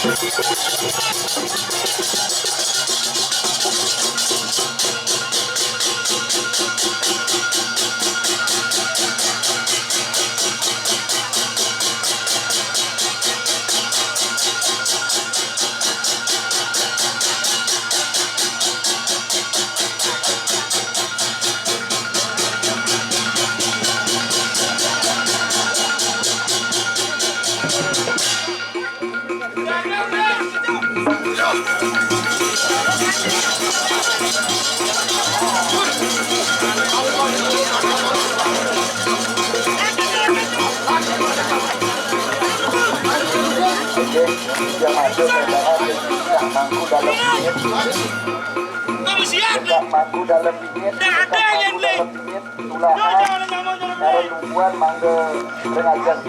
Oke, yang masuk adalah Cak Mangku dalam dingin. Kamu siap, Cak Mangku dalam dingin. Tidak ada yang beli. Tulahan, karo tungguan mangga rengajeng.